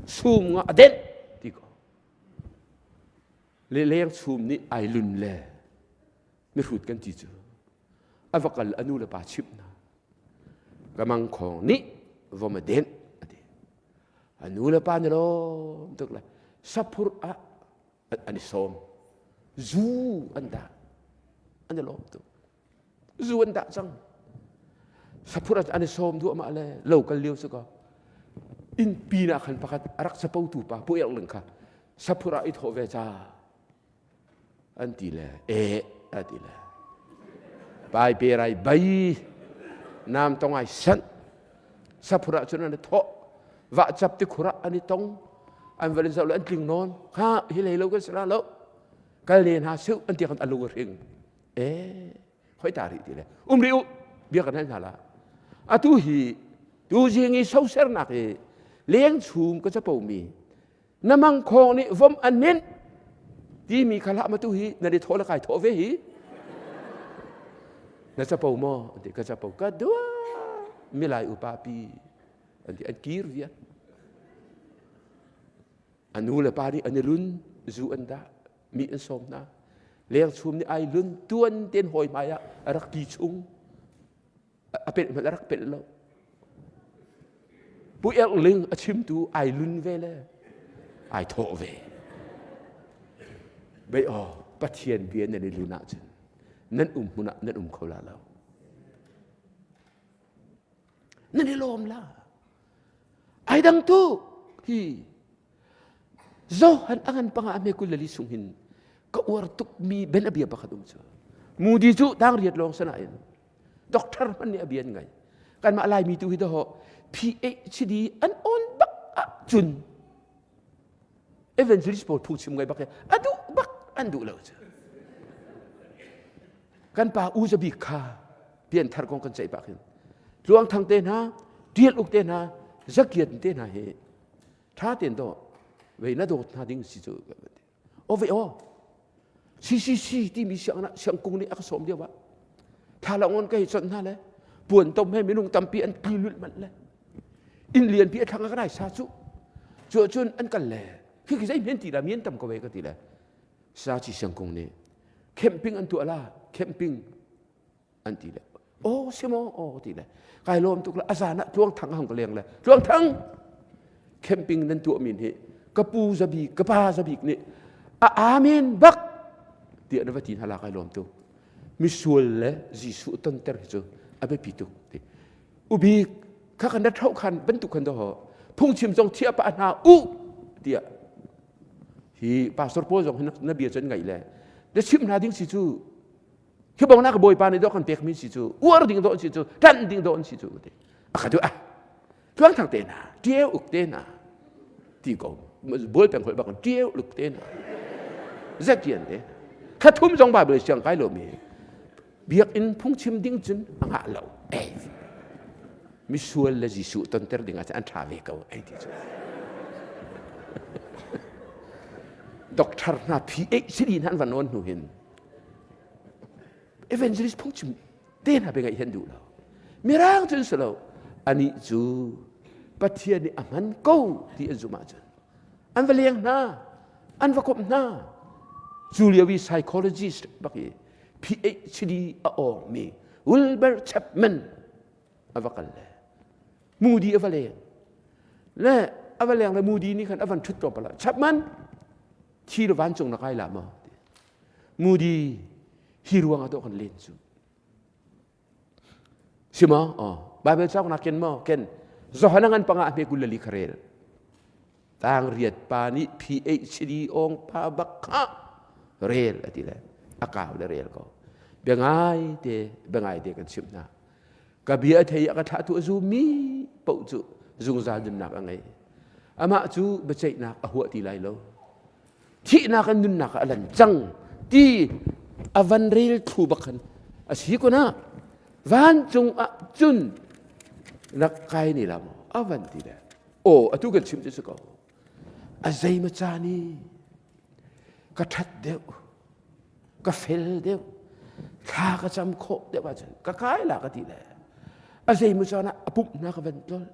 sum nga a denh ti ko le leng chum nih ai lun le mihrut kan ti cu a va kal a nu le pa chimh hna ka mangkhawng nih vom a denh a ti A nu le pa nih lawm tuk le saphur ah an i sawm. Zu an dah. An i lawm tuk. Zu an dah cang. Saphur ah an i sawm duahmah le lo kal lio si kaw innpi na khan pakhat a rak sapotu pa pu erling kha saphur ah i thawh ve ca an ti le eh a ti le pai pe rai bai nam tong ai sanh saphur ah cun an i thawh vah cap ti khur ah an i tong an van in zoh le an tling nawn ha hi lei lo kan si la lo kal ne hna siu an ti kan alu a hring eh hoi ta rih ti le um rih u bia kan hal hna la atu hi tu zing i sosernak i leng chung ka capo mi Na mangkhawng nih vom an ninh timi kha hlah ma tu hi na i thawh le kai thawh ve hi. Na capo maw? An ti ka capo ka dua milai upa pi an ti an kir vian. A nu le pa nih an i lun zu an dah mi an sawm hna. Leng chum nih ai lun tuan ten hawi hmai ah a rak ti chung a pelh hmanh a rak pelh lo Pu Erh Ling a chimtu ai lun ve le ai thawh ve bei aw Pathian bia nan i lun ahcun nan um hmun ah nan um kho la lo nan i lawm la ai dang tu hi Johan a ngan panga a hme kul le li sung hin ka uar tukmi ben a bia pakhat um cu. Moody cu tang riat lawng sanain doctor hman nih a bia an ngai. Kanmah Laimi tu hi daw PhD an on bak ahcun evangelist pawl phungchim ngai bak a duh bak an duh lo cu. Kan pa U Zabik kha pianthar kong kan ceih bak hin Tluang Thang te hna, Tial Uk te hna, Zakiat te hna hi ṭha tein dawh vei na dawt hna ding si cu aw ve aw CCC timi siang siangkung nih a ka sawm lio ah tha la ngon ka hi chawnh hna le puan tom he minung tampi an tli lulh manh le inn lian pi a thlang ka rai sa cu cu cun an kal le khi khi zei men ti la mian tam ko ve ka ti le sa chi siangkung nih camping an tuah la camping an ti le aw si maw aw ti le kai lawm tuk le a zan ah tluang thang hang ka leng le tluang thang camping nan tuah min hi ka pu zabik ka pa zabik nih a amen bak tiah na va ti hna la kai lawm tuk misual le Jesuh tonter hi cu a biapi tuk ti ubik kha kan rat hau khan bantuk khan do phungchim zong thiah pa hna u tiah hi pastor paul zong hi na bia cun ngaih le na chim hna ding si cu Hi bong na ka bawipa nih dawh kan pekmi si cu uar ding dawh si cu ṭanh ding dawh si cu ti a ka duh ah tluang thang te hna ṭiau uk te hna ti ko bual peng holh bak ṭiau uk te hna zetian te thla thum zong Bible siang kai lo mi biakinn phungchim ding cun a ngah lo ei misual le Jesuh tonter ding ah an ṭha ve ko ei ti cu doctor hna PhD hna an van on hnu hin evangelist phungchim. Te hna pe ngaih hian duh lo. Mirang cun si lo. Anih cu Pathian nih a hman ko ti an zumh ahcun an va leng hna, an va komh hna. Cu lio i psychologist bak i PhD a awngmi Wilbur Chapman a va kal le Moody a va leng. Le a va leng le Moody nih khan a van ṭhut tlawmpal ah Chapman thi le vancung na kai la maw? Moody hi ruang ah dawh kan len cu. Si maw? Oh. Bible cauk na ken maw? Ken. Johan ngan panga hme kul le li kharel. Tang riat pa nih PhD ong pa bak kha rel ati le akau le rel ko. Bia ngai te bia ngai te kan chimh hna. Ka bia thei a ka thlah tu a zum mi paoh cu zungzal nunnak a ngei. Amah cu biaceihnak a huah ti lai lo. Thihnak in nunnak ah a lan cang ti a van rel thlu bak khan a si kun ah vancung ah cun rak kai ne la maw a van ti le aw atu kan chim cu si ko a zei ma caan i ka ṭhat deuh ka fel deuh thla ka cam khawh deuh ahcun ka kai la ka ti le a zei maw caan ah a pumh hna ka van tlol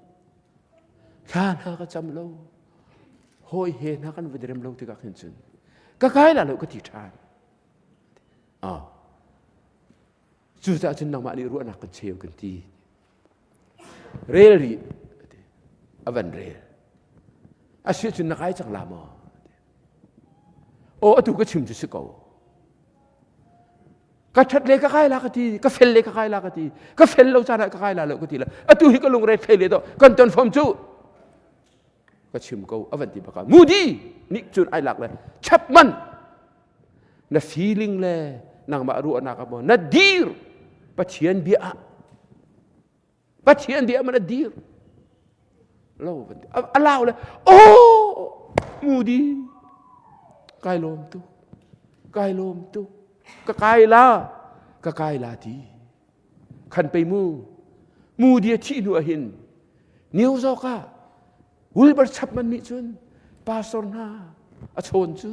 thla hna ka cam lo hawi he hna kan van rem lo tikah khin cun ka kai la lo ka ti ṭhan ah cucaah cun nangmah nih ruahnak kan cheu kan ti Rel rih a van rel. A si cun na kai cang la maw? Aw atu ka chim cu si ko. Ka ṭhat le ka kai la ka ti, ka fel le ka kai la ka ti, ka fel lo caan ah ka kai la lo ka ti la. Atu hi ka lungre thei le do kan ton fom cu. Ka chim ko a van ti baka. Moody nih cun ai lak le Chapman na feeling le nangmah ruahnak ah maw na dir Pathian bia ah Pathian bia ah na dir lo van a lau le oh Moody kai lawm tu kai lawm tu ka kai la ka kai la ti khan pei mu Moody a thih hnu ah hin New York ah Wilbur Chapman nih cun pastor hna a chawn cu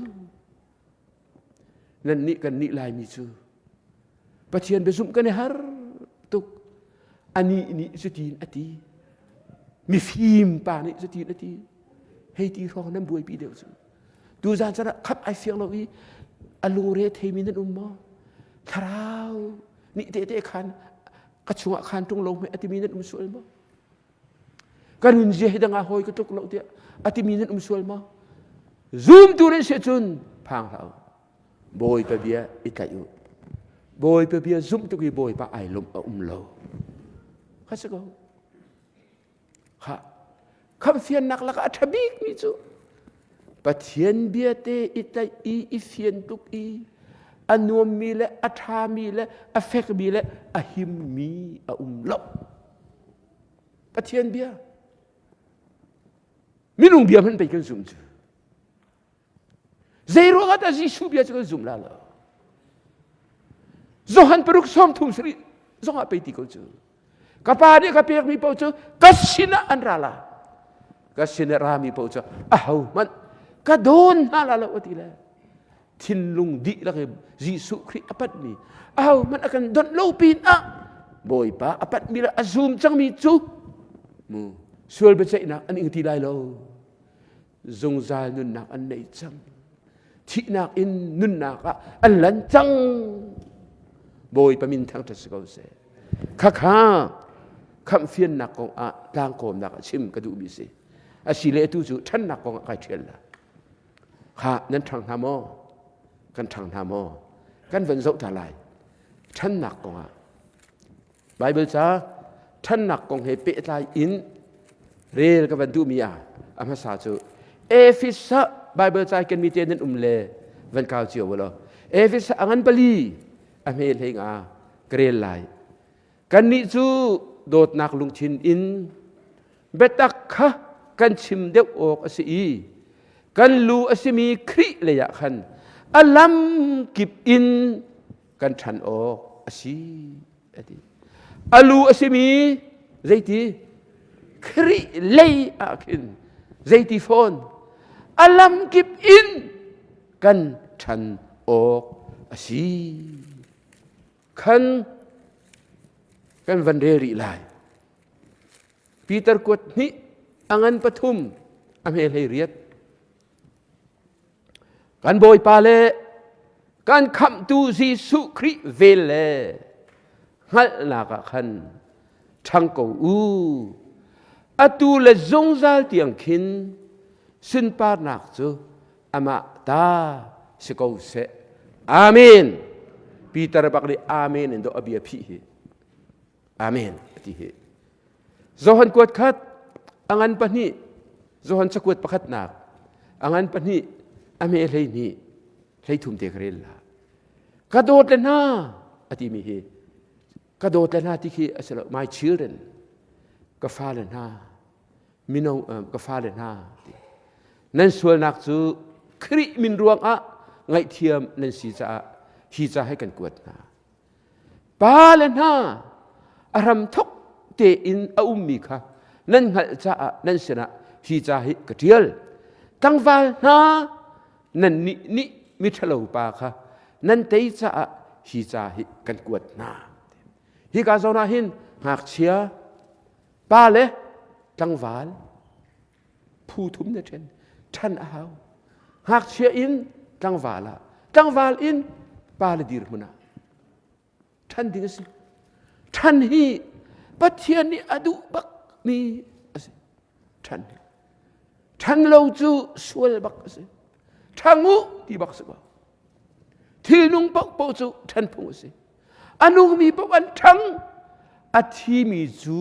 nan nih kan nih laimi cu Pathian biazumh kan i har tuk anih nih cutin a ti mifim pa nih cutin a ti hei ti hrawng nan buaipi deuh cu tuzan chan ah khap ai fiang lo i a lungre theimi nan um maw thlarau nih tehte khan ka chungah khan ṭung lo hme a timi nan um sual maw Ka nunzia hi dang ah hawi ka tluk lo tiah a timi nan um sual maw? Zumtu nan si cun phang hlah u. Bawipa bia i tlaih u. Bawipa bia zumh tuk i Bawipa ai lawmh a um lo. Kha si ko. Kha khamfiannak lakah a ṭha bikmi cu Pathian bia te i tlaih i i fian tuk i a nuammi le a ṭhami le a fekmi le a himmi a um lo. Pathian bia. Minung bia hmanh pei kan zumh cu. Zei ruangah dah Jesuh bia cu kan zum la lo? Johan paruk sawm thum sarih zongah pei ti ko cu. Ka pa nih ka pekmi paoh cu ka sinah an ra la. Ka sinah rami paoh cu ahohmanh ka dawn hna la lo a ti le. Thinlung dihlak i Jesuh Khrih a panhmi ahohmanh a kan donh lo pin ah Bawipa a panhmi le a zum cangmi cu mu sual biaceihnak an ing ti lai lo zungzal nunnak an nei cang thihnak in nunnak ah an lan cang Bawipa min thangṭhat si ko seh khakha khamhfiannak kong ah tlangkawmnak ah chim ka duhmi si asi le atu cu ṭhannak kong ah kai ṭhial la Kha nan ṭhang hna maw? Kan ṭhang hna maw? Kan van zoh ta lai. Ṭhannak kongah Baibal ca ṭhannak kong he pehtlai in rel ka van duhmi ah a hmasa cu Efesa Baibal ca kenmi te nan um le van kau cio u law Efesa a ngan pali a hme hlei nga ka rel lai. Kannih cu dawtnak lungthin in biatak kha kan chim deuh awk a si i kan lu a simi Khrih leiah khan a lam kip in kan ṭhan awk a si a ti. A lu a simi zeiti? Khrih lei ah khin zeiti fawn? A lam kip in kan ṭhan awk a si. Khan. Kan van rel rih lai. Peter kuat hnih a ngan pathum a hme hlei riat. Kan Bawipa le kan khamhtu Jesuh Khrih vel le hngalhnak ah khan ṭhang ko u. Atu le zungzal tiang khin sunparnak cu amah ta si ko seh. Amen. Peter bak nih amen in do a bia phih hi. Amen ti hi. Johan kuat khat a ngan pahnih Johan cakuat pakhatnak a ngan pahnih a hme hlei hnih hlei thum te ka rel la. Ka dawt le hna a timi hi ka dawt le hna ti khi a si lo my children ka fale hna mino ka fale hna ti nan sualnak cu Khrih min ruangah ngaihthiam nan si caah hi ca he kan kuat hna Pa le hna a hramthok tein a ummi kha nan hngalh caah nan sinah hi ca hi ka ṭial. Tlangval hna nannih nih miṭhalo pa kha nan tei caah hi ca hi kan kuat hna. Hika zawn ah hin ngakchia, pa le tlangval phu thum na ṭhen. Ṭhan a hau. Ngakchia in tlangval ah, tlangval in pa le dirhmun ah ṭhan ding a si. Ṭhan hi Pathian nih a duh bakmi a si. Ṭhan hi. Ṭhan lo cu sual bak a si. Ṭhang u ti bak si ko. Thilnung paohpaoh cu ṭhen phung a si. A nungmi paoh an ṭhang. A thimi cu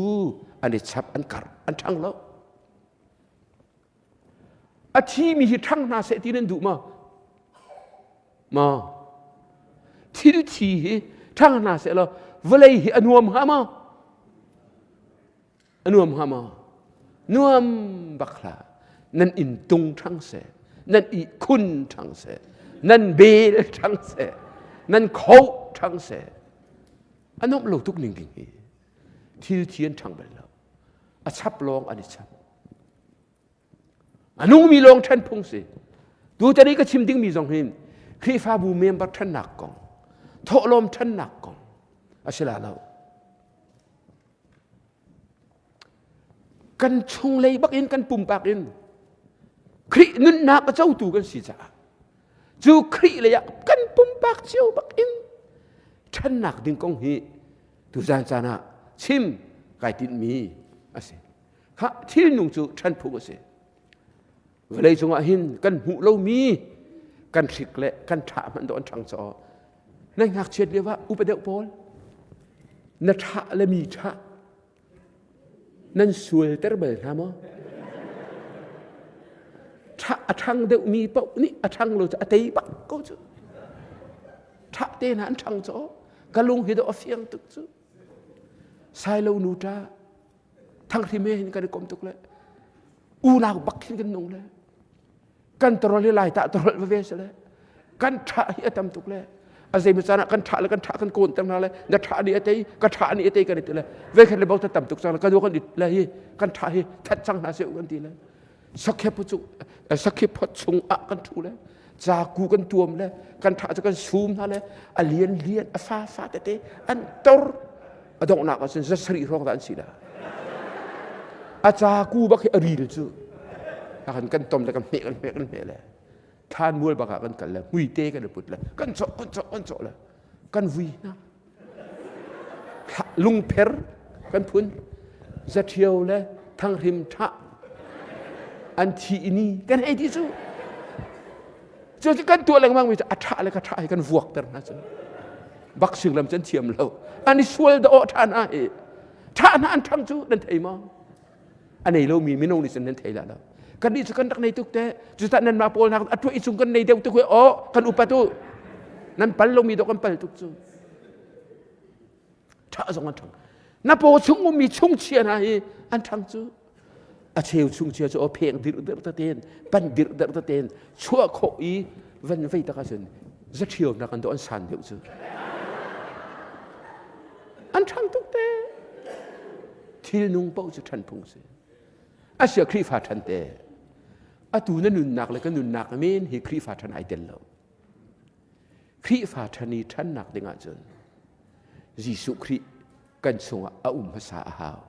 an i chap, an karh, an ṭhang lo. A thimi hi ṭhang hna seh ti nan duh maw? Maw? Thil thi hi ṭhang hna seh law vawlei hi a nuam hnga maw? A nuam hnga maw? Nuam bak hlah. Nan inn tung ṭhang seh, nan ihkhun ṭhang seh, nan bel ṭhang seh, nan khoh ṭhang seh. A nuamh lo tuk ning ding hi. Thil thi an ṭhang bal lo. A chap lawng an i chap. A nungmi lawng ṭhen phung si. Tutan i ka chim dingmi zong hi Khrihfabu member ṭhennak kong, thawhlawm ṭhennak kong a si la lo. Kan chunglei bak in kan pumpak in Khrih nunnak a cotu kan si caah cu Khrih lei ah kan pumpak cio bak in ṭhennak ding kong hi tuzan caan ah chim kai tinhmi a si. Kha thilnung cu ṭhen phung a si. Vawlei cungah hin kan hmuh lomi kan hrik le kan ṭha hmanh dawh an ṭhang caw. Na ngakchiat lio ah upa deuh pawl na ṭha le mi ṭha nan sualter bal hna maw? Ṭha a ṭhang deuhmi paoh nih a ṭhang lo cu a tei bak ko cu. Ṭha te hna an ṭhang caw. Ka lung hi dawh a fiang tuk cu. Sailo nu ṭa Thanghrim he hin kan i kom tuk le unau bak hin kan nung le kan torol hi lai tah torol va ve se le kan tha hi a tam tuk le a zei caan ah kan tha le kan tha kan kawn ter hna le na tha nih a tei ka tha nih a tei kan i ti le ve khat le bo ta tam tuk cang le ka kan le hi kan tha hi that cang hna se kan ti le sakhep cu sakhep phot chung ah kan thu le caku kan tuam le kan tha cu kan sum hna le a lian lian a fa fa tete an tor a donghnak ah cun za sarih hrawng dah an si la a caku bak hi a ril cu kan kan tom le kan hmeh kan hmeh kan hmeh le thlan mual bak ah kan kal le hmuite kan i put le kan cawh kan cawh kan cawh le kan vui hna lungpher kan phun zaṭhio le thanghrim ṭha an thi i ni kan hei ti cu cu kan tuah lengmang mi cu a ṭha le ka ṭha hi kan vuakter hna cu boxing lam cu an thiam lo an i sual da aw ṭha hna hi ṭha hna an ṭhang cu nan thei maw a nei lomi mino nih cun nan thei la lo kan nih cu kan rak nei tuk te cucah nanmah pawl hna a tuah i cung kan nei deuh tuk aw kan upat u nan pal lomi dawh kan pal tuk cu ṭha zong an ṭhang na paw chung ummi chungchia hna hi an ṭhang cu a cheu chungchia cu aw pheng dirh dirh tein pan dirh dirh tein chuah khawh i van vei tak ahcun zaṭhio hna kan dawh an san deuh cu an ṭhang tuk te thilnung paoh cu ṭhan phung si asia Khrihfa ṭhan te atu na nunnak le ka nunnak men hi Khrihfa ṭhan ai tel lo Khrihfa ṭhan i ṭhannak ding ahcun Jesuh Khrih. kan chungah a um hmasa a hau.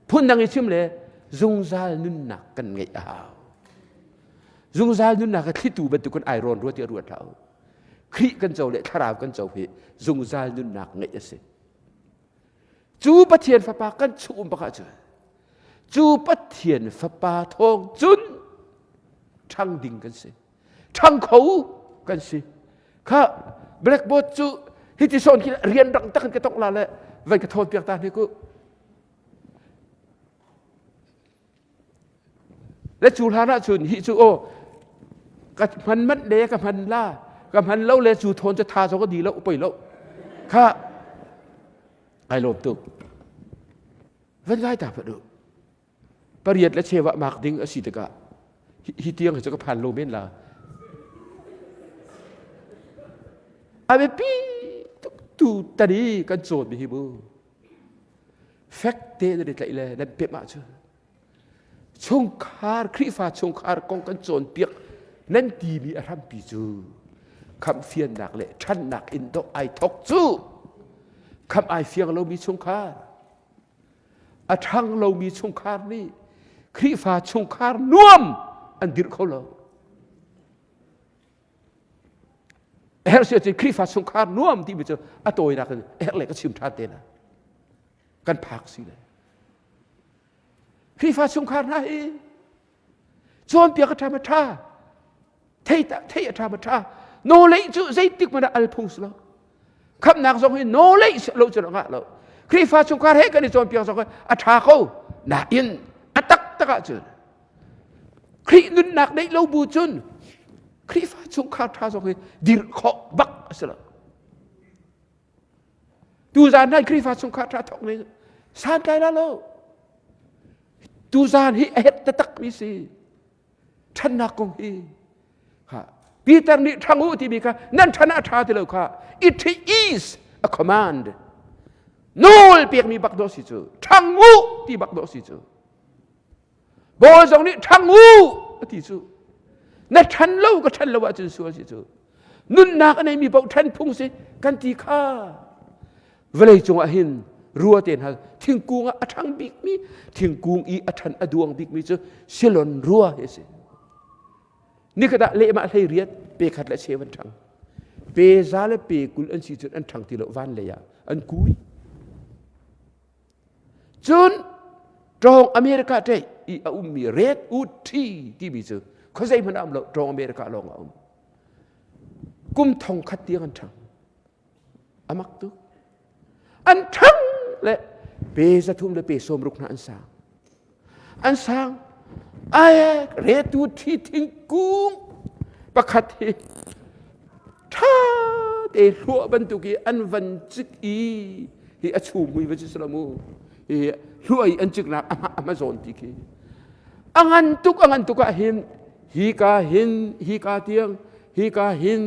Phundang i chim le zungzal nunnak kan ngeih a hau. Zungzal nunnak a thlitu bantuk kan ai rawn rua ti a ruat hlah u. Khrih kan co le thlarau kan co hi zungzal nunnak ngeih a si. Cu Pathian Fapa kan chung um bak ahcun cu Pathian Fapa thawng cun ṭhang ding kan si. Ṭhang kho kan si. Kha blackboard cu hiti sawn khi rian rang tak in ka tongh la le van ka thawn piak ta hne ku. Le cu hlan ahcun hi cu aw ka hman manh le ka hman la ka hman lo le cu thawn cu tha zong ka di lo poi lo kha ai lawm tuk van ngai ta phat u pariat le cheu ah mak ding a si tikah hi tiang hi cu ka phan lo men la a biapi tuk tu tani kan cawn mi hi bu fek te na i tlaih le nan pemh ahcun chungkhar Khrihfa chungkhar kong kan cawnpiak nan timi a hrampi cu khamhfiannak le ṭhannak in dawh ai thok cu khamh ai fiang lomi chungkhar a ṭhang lomi chungkhar nih Khrihfa chungkhar nuam an dirh kho lo. A herh si ahcun Khrihfa chungkhar nuam timi cu a tawinak in a herh le ka chim ṭhan te na. Kan phak si le. Khrihfa chungkhar hna hi cawnpiak a ṭha ma ṭha, thei thei a ṭha ma ṭha. Nawleih cu zeitik hmanh ah al phung si lo. Khamhnak zong hi nawleih lo cu ngah lo. Khrihfa chungkhar he kan i cawnpiak zong hi a ṭha ko. Nain a taktak ahcun Khrih nunnak neih lo bu cun Khrihfa chungkhar ṭha zong hi dirh khawh bak a si lo. Tuzaan han Khrihfa chungkhar ṭha thawk ne santlai la lo. Tuzaan hi a het taktak mi si. Ṭhannak kong hi ha Peter nih ṭhang u timi kha nan ṭhan ah ṭha ti lo kha it is a command. Nawl pekmi bak dawh si cu ṭhang u ti bak dawh si cu. Bawi zong nih ṭhang u a ti cu. Na ṭhan lo ka ṭhan lo ahcun sual si cu. Nunnak a neimi paoh ṭhan phung si kan ti kha. Vawlei cungah hin rua te hna thingkung ah a ṭhang bikmi thingkung i a ṭhan a duang bikmi cu silon rua hi a si. Nikhat ah lehmah hlei riat pe khat le cheu an ṭhang. Pe za le pe 20 an si cun an ṭhang ti lo van lei ah an kui. Cun ṭawng America ṭei i a ummi Redwood Tree timi cu khuazei hmanh ah um lo ṭawng America lawng ah a um. Kum thong khat tiang an ṭhang. A mak tuk. An ṭhang le pe 300 le pe 60 hna an sang. An sang. Ai Redwood Tree thingkung pakhat hi ṭha te hluah bantuk i an van cik i hi a chum hui va si sala mu hi hluah i an ciknak a hma a zawn ti khi a ngan tuk a ngan tuk ah hin hi ka hin hi ka tiang hi ka hin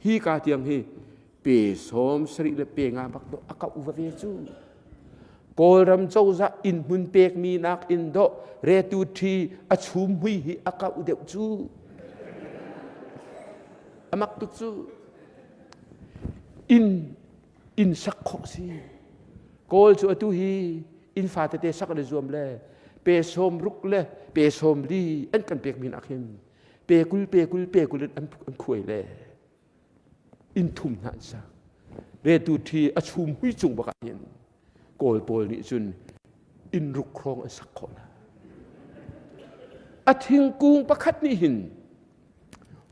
hi ka tiang hi pe 70 le pe 50 bak a kau va ve cu Kawlram cozah innhmun pekmi nak in dawh retu ṭhi a chum hui hi a kauh deuh cu. A mak tuk cu. Inn inn sak khawh si. Kawl cu atu hi inn fa tete sak le zuam le pe 60 le pe 40 an kan pekmi nak hin pe 20 pe 20 pe 20 in an khuai le inn thum hna an sak. Retu ṭhi a chum hui cung bak ah hin Kawl pawl nih cun inn ruk hrawng an sak khawh hna. A thingkung pakhat nih hin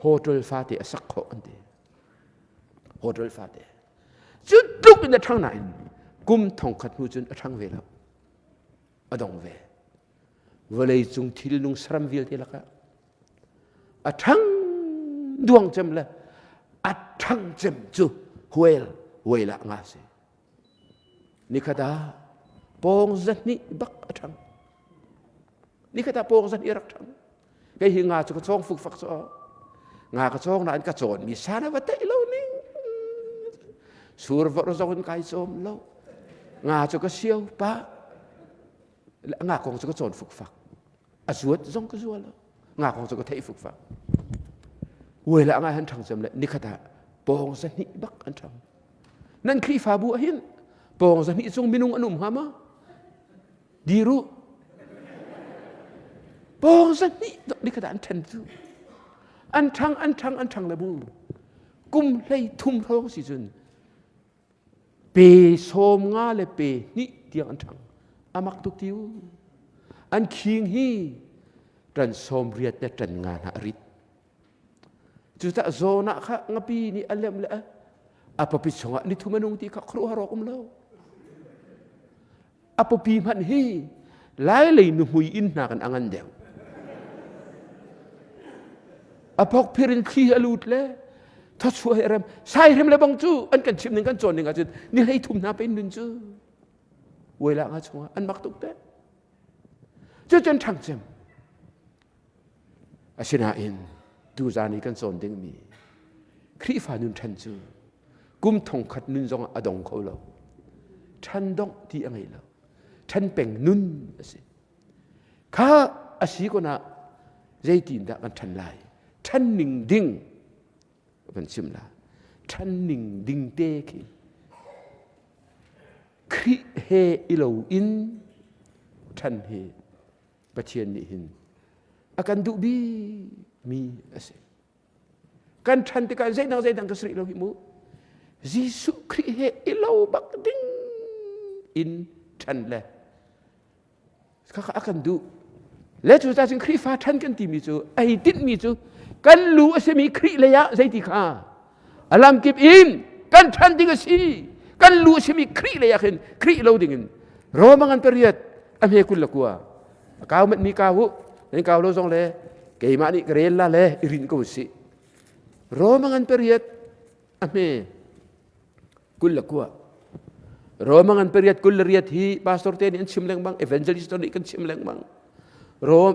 hotel fate a sak khawh an ti. Hotel fate. Cu tluk in a ṭhang nain kum thongkhat hnu cun a ṭhang ve lo. A dong ve. Vawlei cung thilnung saram vialte lakah a ṭhang duang cem le a ṭhang cem cu whale whale ah nga si. Nikhat ah pawng 200 bak a ṭhang. Nikhat ah pawng 200 rak ṭhang. Kei hi nga cu ka cawng fukfak cu nga ka cawng nain ka cawnmi san a va teih lo ning. Sur vorh zong in kai cawm lo. Nga cu ka sio pah. Nga kong cu ka cawn fukfak. A zuat zong ka zua lo. Nga kong cu ka theih fukfak. Uai le ngai han ṭhang cem le nikhat ah pawng 200 bak an ṭhang. Nan Khrihfabu ah hin. Pawng zahnih cung minung an um hnga ma? Dir u. Pawng zahnih ni khat ah an ṭhen cu. An ṭhang, an ṭhang, an ṭhang le bu. Kum hlei thum hrawng si cun pe sawm nga le pe hnih tiang an ṭhang. A mak tuk ti u. An khing hi ṭan sawm riat le ṭan nga hna a rit. Cucah zawn ah kha ngapi nih a lem le a pawpi chungah nithum a nung ti kha khuaruahhar awk um lo. A pawpi hmanh hi lai lei nuhmui inn hna kan a ngan deuh. A phokphir in thli a lut le thawchuah he rem saihrem le bang cu an kan chim ning kan cawn ning ahcun ni hlei thum hna pe in nun cu uaila nga chungah an mak tuk te. Cucun ṭhang cem Asinain tuzan i kan cawn dingmi Khrihfa nun ṭhan cu kum thongkhat nun zongah a dong kho lo. Ṭhan dongh ti a ngei lo. Ṭhan peng nun a si. Kha a si kon ah zeitindah kan ṭhan lai? Ṭhan ning ding kan chim la. Ṭhan ning ding te khi Khrih he i lo in ṭhan hi Pathian nih hin a kan duh bikmi a si. Kan ṭhan tikah zeidang zeidang ka si rih lo hi mu. Jesuh Khrih he i lo bak ding in ṭhan le khakha a kan duh. Le cu cun Khrihfa ṭhan kan timi cu a hei tinhmi cu kan lu a simi Khrih lei ah zeiti kha a lamkip in kan ṭhan ding a si. Kan lu a simi Khrih lei ah khin Khrih lo ding in Roma ngan pariat a hme 21 a kau manh mi kau u nan kau lo zong le keimah nih ka rel la le i rin ko sih Roma ngan pariat a hme 29 Roma ngan pariat 28 hi pastor te nih an chim lengmang evangelist nih kan chim lengmang Rom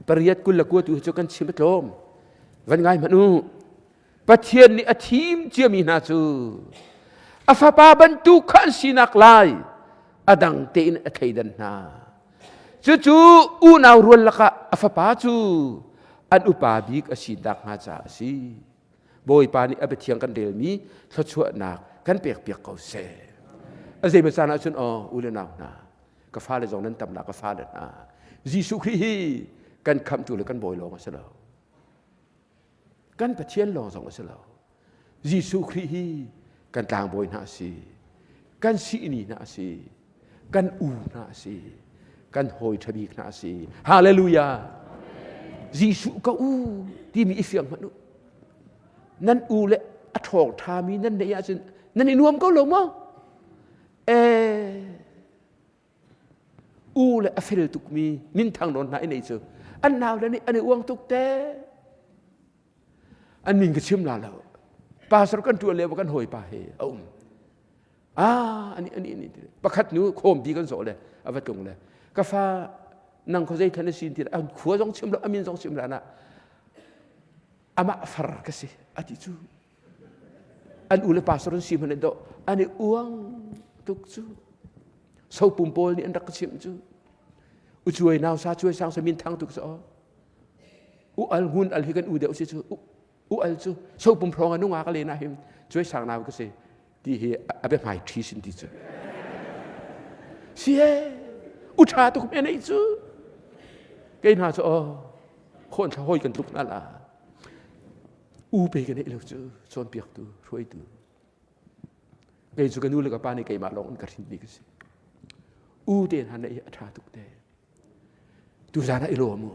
pariat 29 tu cu kan chim a tlawm van ngai hmanh u Pathian nih a thim ciami hna cu a fapa bantuk kha an sinak lai a dang tein a thleidan hna. Cucu unau rual lakah a fapa cu an upa bik a si nakhnga caah a si. Bawipa nih a biathiang kan relmi thluachuahnak kan pekpiak ko seh. A zeimaw caan ahcun aw u le nau hna ka fale zong nan tam la ka fale hna Jesuh Khrih hi kan khamhtu le kan bawi lawng a si lo. Kan Pathian lawng zong a si lo. Jesuh Khrih hi kan tlangbawi hna a si. Kan sihni hna a si. Kan u hna a si. Kan hawi ṭhabik hna a si. Hallelujah! Jesuh ka u timi i fiang hmanh u. Nan u le a ṭhawng ṭhami nan neih ahcun nan i nuam ko lo maw? Eh, U le a fel tukmi minthang nawn hna i nei cu an nau le nih an i uang tuk te. An min ka chim la lo. Pastor kan ṭuan lio kan hawipa he a um. Ah, ani ani ani pakhat nu khawmpi kan zawh le a va tlung le ka fa nang kho zei thlan na sin ti an khua zong chim lo a min zong chim la na amah far ka si a ti cu An u le pastor an si hmanh dawh an i uang tuk cu. Sopum pawl nih an rak ka chimh cu. U cuai nau sa cuai sang sa min thang tuk cu. U al ngun al hi kan u deuh si cu. U al cu sopum hrawng a nunga ka len ah hin cuai sang nau ka si ti hi a bia hmai ṭhi sin ti cu. Si he u ṭha tuk me nei cu. Kei hna cu aw khawn thla hoi kan tluk hna la. U pe ka neih lo cu cawnpiaktu hruaitu kei cu ka nu le ka pa nih keimah lawng in ka hrinmi ka si u te hna neih hi a ṭha tuk te tuzan ah i lawm u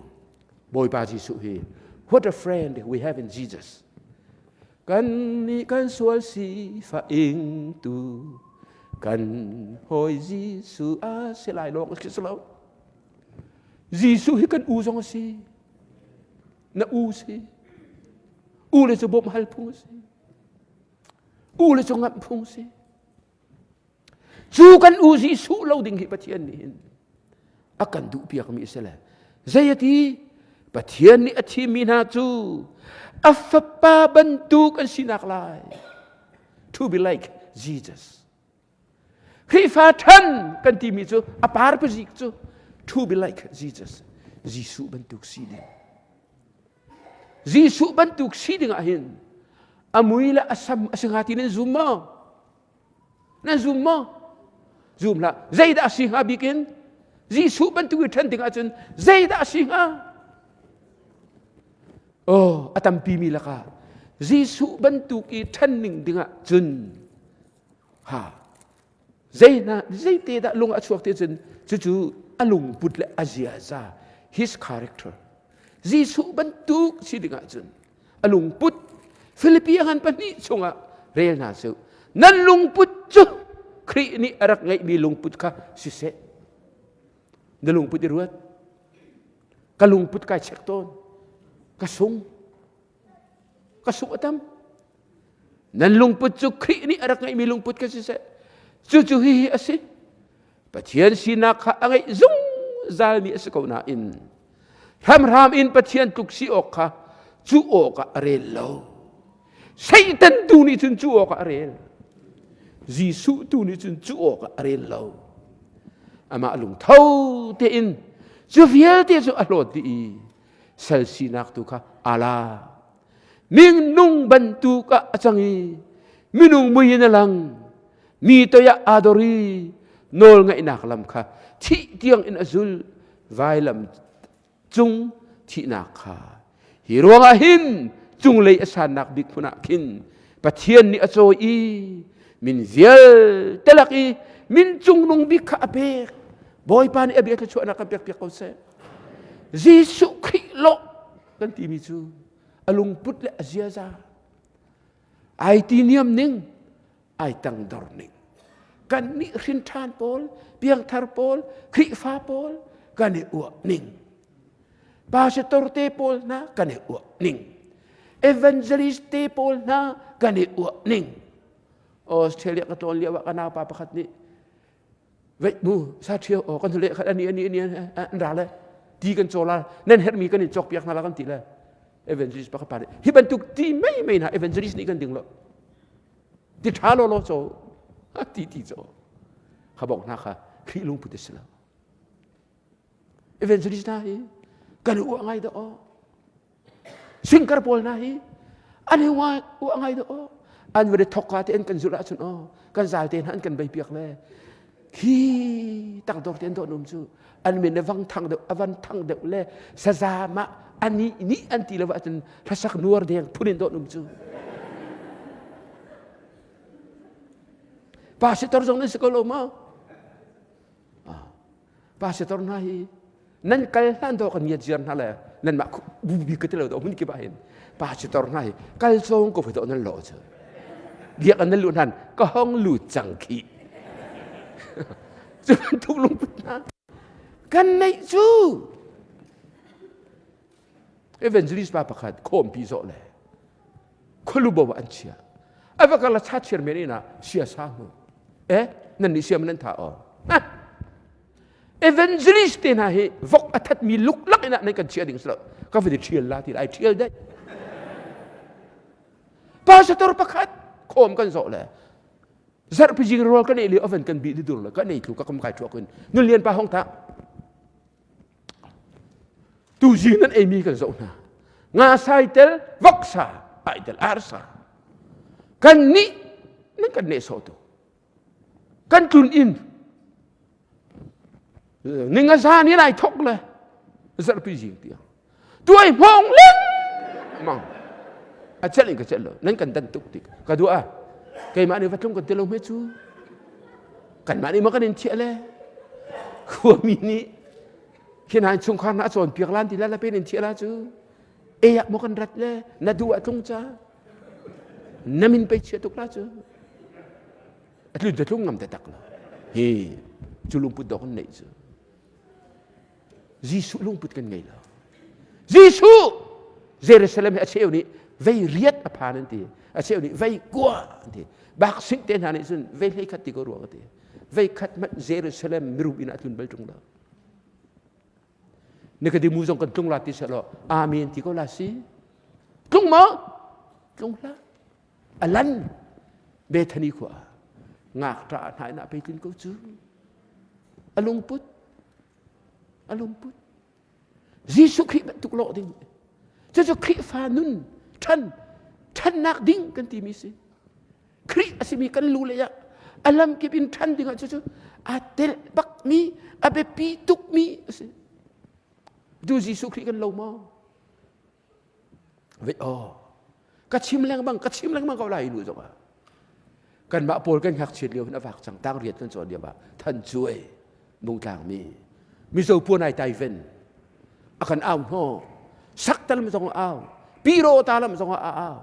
Bawipa Jesuh hi what a friend we have in Jesus kan nih kan sual si fa ing tu kan hawi Jesuh a si lai lawng a si lo Jesuh hi kan u zong a si Na u si. U le cu bawmh hal phung a si. U le cu ngamh phung si. Cu kan u Jesuh lo ding hi Pathian nih hin a kan duh piakmi a si le zei a ti Pathian nih a thimmi hna cu a fapa bantuk an sinak lai to be like Jesus Khrihfa ṭhan kan timi cu a parpazik cu to be like Jesus Jesuh bantuk si ding Jesuh bantuk si ding ah hin a mui le a sam a si hnga ti nan zum maw? Nan zum maw? Zum hlah. Zeidah a si hnga bikin? Jesuh bantuk i ṭhen ding ahcun zeidah a si hnga? Oh, a tampi mi lakah Jesuh bantuk i ṭhen ning dingah cun ha zei hna zeite dah lung a chuak ti cun cucu a lungput le a ziaza his character Jesuh bantuk si dingah cun a lungput Filipi a ngan pahnih chungah rel hna su nan lungput cu Khrih nih a rak ngeihmi lungput kha siseh na lungput i ruat ka lungput kai chek tawn ka sung ka sung a tam nan lungput cu Khrih nih a rak ngeihmi lungput kha siseh cucu hihi a si Pathian sinak kha a ngeih zungzalmi a si ko nain hramhram in Pathian tluk si awk kha cu awkah a rel lo. Satan tu nih cun cu awkah a rel. Jesuh tu nih cun cu awkah a rel lo. Amah lungtho tein cu vialte cu a hlawt dih i sal sinak tu kha aa la. Minung bantuk ah a cang i minung mui in a lang. Mi toiah aa dor i nawlngaihnak lam kha thih tiang in a zul vailam cung thihnak kha. Hi ruangah hin cunglei a sannak bik hmun ah khin Pathian nih a cawi i min vialte lak i min cungnung bik kha a pek. Bawipa nih a bia thluachuahnak kan pekpiak ko seh. Jesuh Khrih lawh kan timi cu a lungput le a ziaza ai ti niam ning ai tangdor ning kan nih hrinṭhan pawl piangthar pawl Khrihfa pawl kan i uah ning pastor te pawl hna kan i uah ning evangelist te pawl hna kan i uah ning Australia ka tlawn lio ah ka naupa pakhat nih Vei mu sa ṭhio aw kan le khat ani ani ani an ra le ti kan caw la nan herhmi kan in cawk piak hna la kan ti le evangelist pakhat pa nih hi bantuk ti mei mei hna evangelist nih kan ding lo ti ṭha law law caw ti ti caw kha bok hna kha Khrih lungput a si lo evangelist hna hi kan uah ngai dah aw Singkar pawl hna hi an i uah ngai dah aw. An va thok ka te an kan zulh ahcun aw kan zal te hna an kan bei piak le hi tangdor te an dawh num cu an min a vang thang deuh a van thang deuh le saza ma ani nih an ti lo ahcun hlasak nuar deng phun in dawh num cu pastor zong nan si ko lo maw Pastor hna hi nan kal hlan dawh kan ngiat ziar hna le nanmah bubi ka ti lo dawh hmun kip ah hin pastor hna hi kal cawng ko dawh nan lawh cu biak an nan luh hnan ka hong lut cang khi cu bantuk lungput hna kan neih cu evangelist pa pakhat khawmpi zawh le khualu bo an chia a va kal cha chiar men ina sia sa hmu eh nan nih siam nan tha o evangelist te hna hi vok a that mi luklak ina nan kan chia ding slo ka va di thial la ti ai thial dai pastor pakhat khom kan zo le zarhpi jing rol kan ei li oven kan bi di dur le kan ei thlu ka kam kai thuak in nun lian pa hong ta Tuzing nan eimi kan zoh hna. Nga sai tel, voksa ai tel, arsa. Kan nih nan kan nehsawh tu. Kan tlun inn. Ninga zan in ai thok le zarhpi zing tiang. Tuai hmong leng mang. A celh in ka celh lo. Nan kan dan tuk tik. Ka dua. Keimah nih va tlung kan ti lo hme cu. Kanmah nih maw kan in thiah le khuami nih khi hna chungkhar hna a cawnpiak lan ti la la pen in thiah la cu e ah maw kan rat le na duh ah tlung ca na min pei chia tuk la cu a tlun te tlung ngam te tak lo hi cu lungput dawk an neih cu Jesuh lungput kan ngei lo. Jesuh Jerusalem hi a cheu nih vei riat a phan an ti. A cheu nih vei kua an ti. Bak sing te hna nih cun vei hlei khat ti ko ruang a ti. Vei khat hmanh Jerusalem mirum inn ah tlun bal ṭung lo. Nikodemu zong kan tlung la ti seh law amen ti ko la si. Tlung maw? Tlung hlah. Alan Bethany khua ngakṭah hna inn ah pei tlun ko cu. A lungput a lungput Jesuh Khrih bantuk lawh ding cucu Khrihfa nun ṭhan ṭhannak ding kan timi si Khrih a simi kan lu lei ah a lamkip in ṭhan ding ah cucu Aa tel bakmi, a biapi tukmi a si. Tu Jesuh Khrih kan lo maw? Ve aw. Ka chim lengmang, ka chim lengmang ko lai nu zong ah. Kanmah pawl kan ngakchiat lio hin a vak cang tang riat kan cawn lio ah than cuai bungtlang mi Mizo puan ai tai ven a kan au hno sak talam zong a au piro ta lam zong a au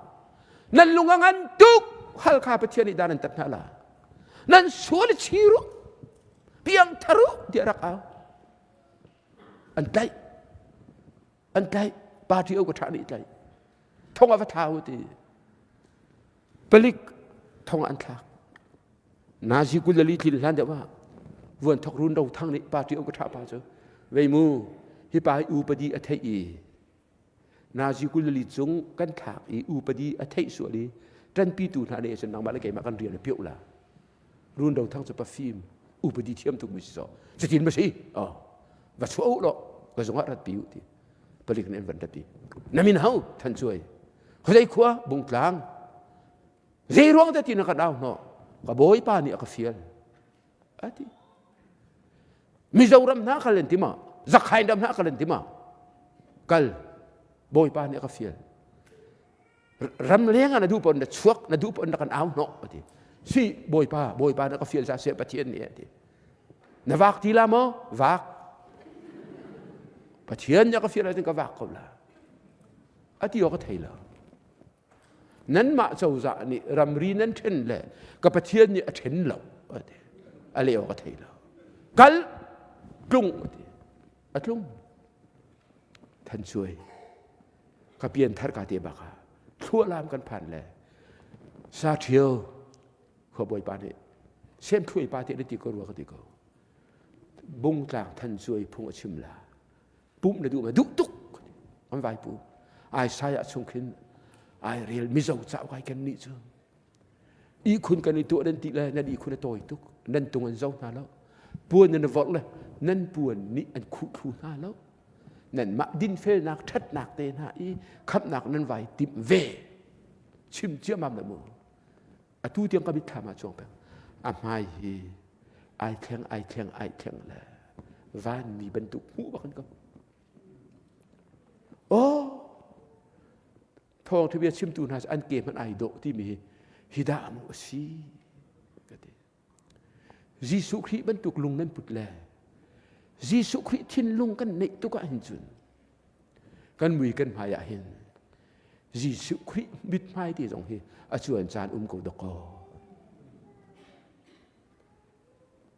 nan lung a ngan tuk halkha pathian nih dan an tat hna la nan sual chiru piang tharu tiah rak au an tlaih an tlaih party o ka ṭha nih tlaih thong a va thla u ti palik thong an thlak nazi kulali tlin hlan deuh ah vuan thok run ro thang nih party o ka ṭha pa cu vei mu hi pa hi upadi a theih i nazi kulali cung kan thlak i upadi a theih sual i ṭanpitu hna nih cun nangmah le keimah kan rian a pioh la Run Do Thang cu pafim upadi thiam tuk mi si so cutin ma si oh va chuah u law ka zung ah rat pi u ti palik nih an van rat i na min ho than cuai khuazei khua bungtlang zei ruang te ti na kan au hnawh ka bawipa nih a ka fial ati Mizoram hna kal an ti ma Zakhain ram hna kal an ti ma kal bawipa nih a ka fial ram leng ah na duh paoh na chuak na duh paoh na kan au hnawh a ti si bawipa bawipa na ka fial sa seh pathian nih a ti na vak ti la maw vak pathian nih a ka fial ahcun ka vak ko la a ti awk ka thei lo nanmah cozah nih ramri nan ṭhen le ka pathian nih a ṭhen lo a ti a leh awk ka thei lo kal tlung a ti a tlung than cuai ka pianthar ka te bak ah thlualam kan phan le sa ṭhio khua bawipa nih sem thluai pa te na ti ko rua ka ti ko bungtlang than cuai phung a chim la pumh na duh ma duh tuk an vai pu ai sai ah chung khin ai rel mizo cauk ai kan nih cu ihkhun kan i tuah nan ti le nan ihkhun a tawi tuk nan tung an zo hna lo puan nan vorh le nan puan nih an khuh thlu hna lo nanmah dinfelnak ṭhatnak te hna i khamhnak nan vai timh ve chim ciammam le mu atu tiang ka mitthlam ah chuang peng a hmai hi ai thleng ai thleng ai thleng le vanmi bantuk hmuh bak an ko oh thawngṭha bia chimtu hna cu an ke hmanh ai dawh timi hi hi dah mu a si ka ti Jesuh Khrih bantuk lung nan put le Jesuh Khrih thinlung kan neih tuk ah hin cun kan mui kan hmai ah hin Jesuh Khrih mithmai te zong hi a cuan caan um ko dakaw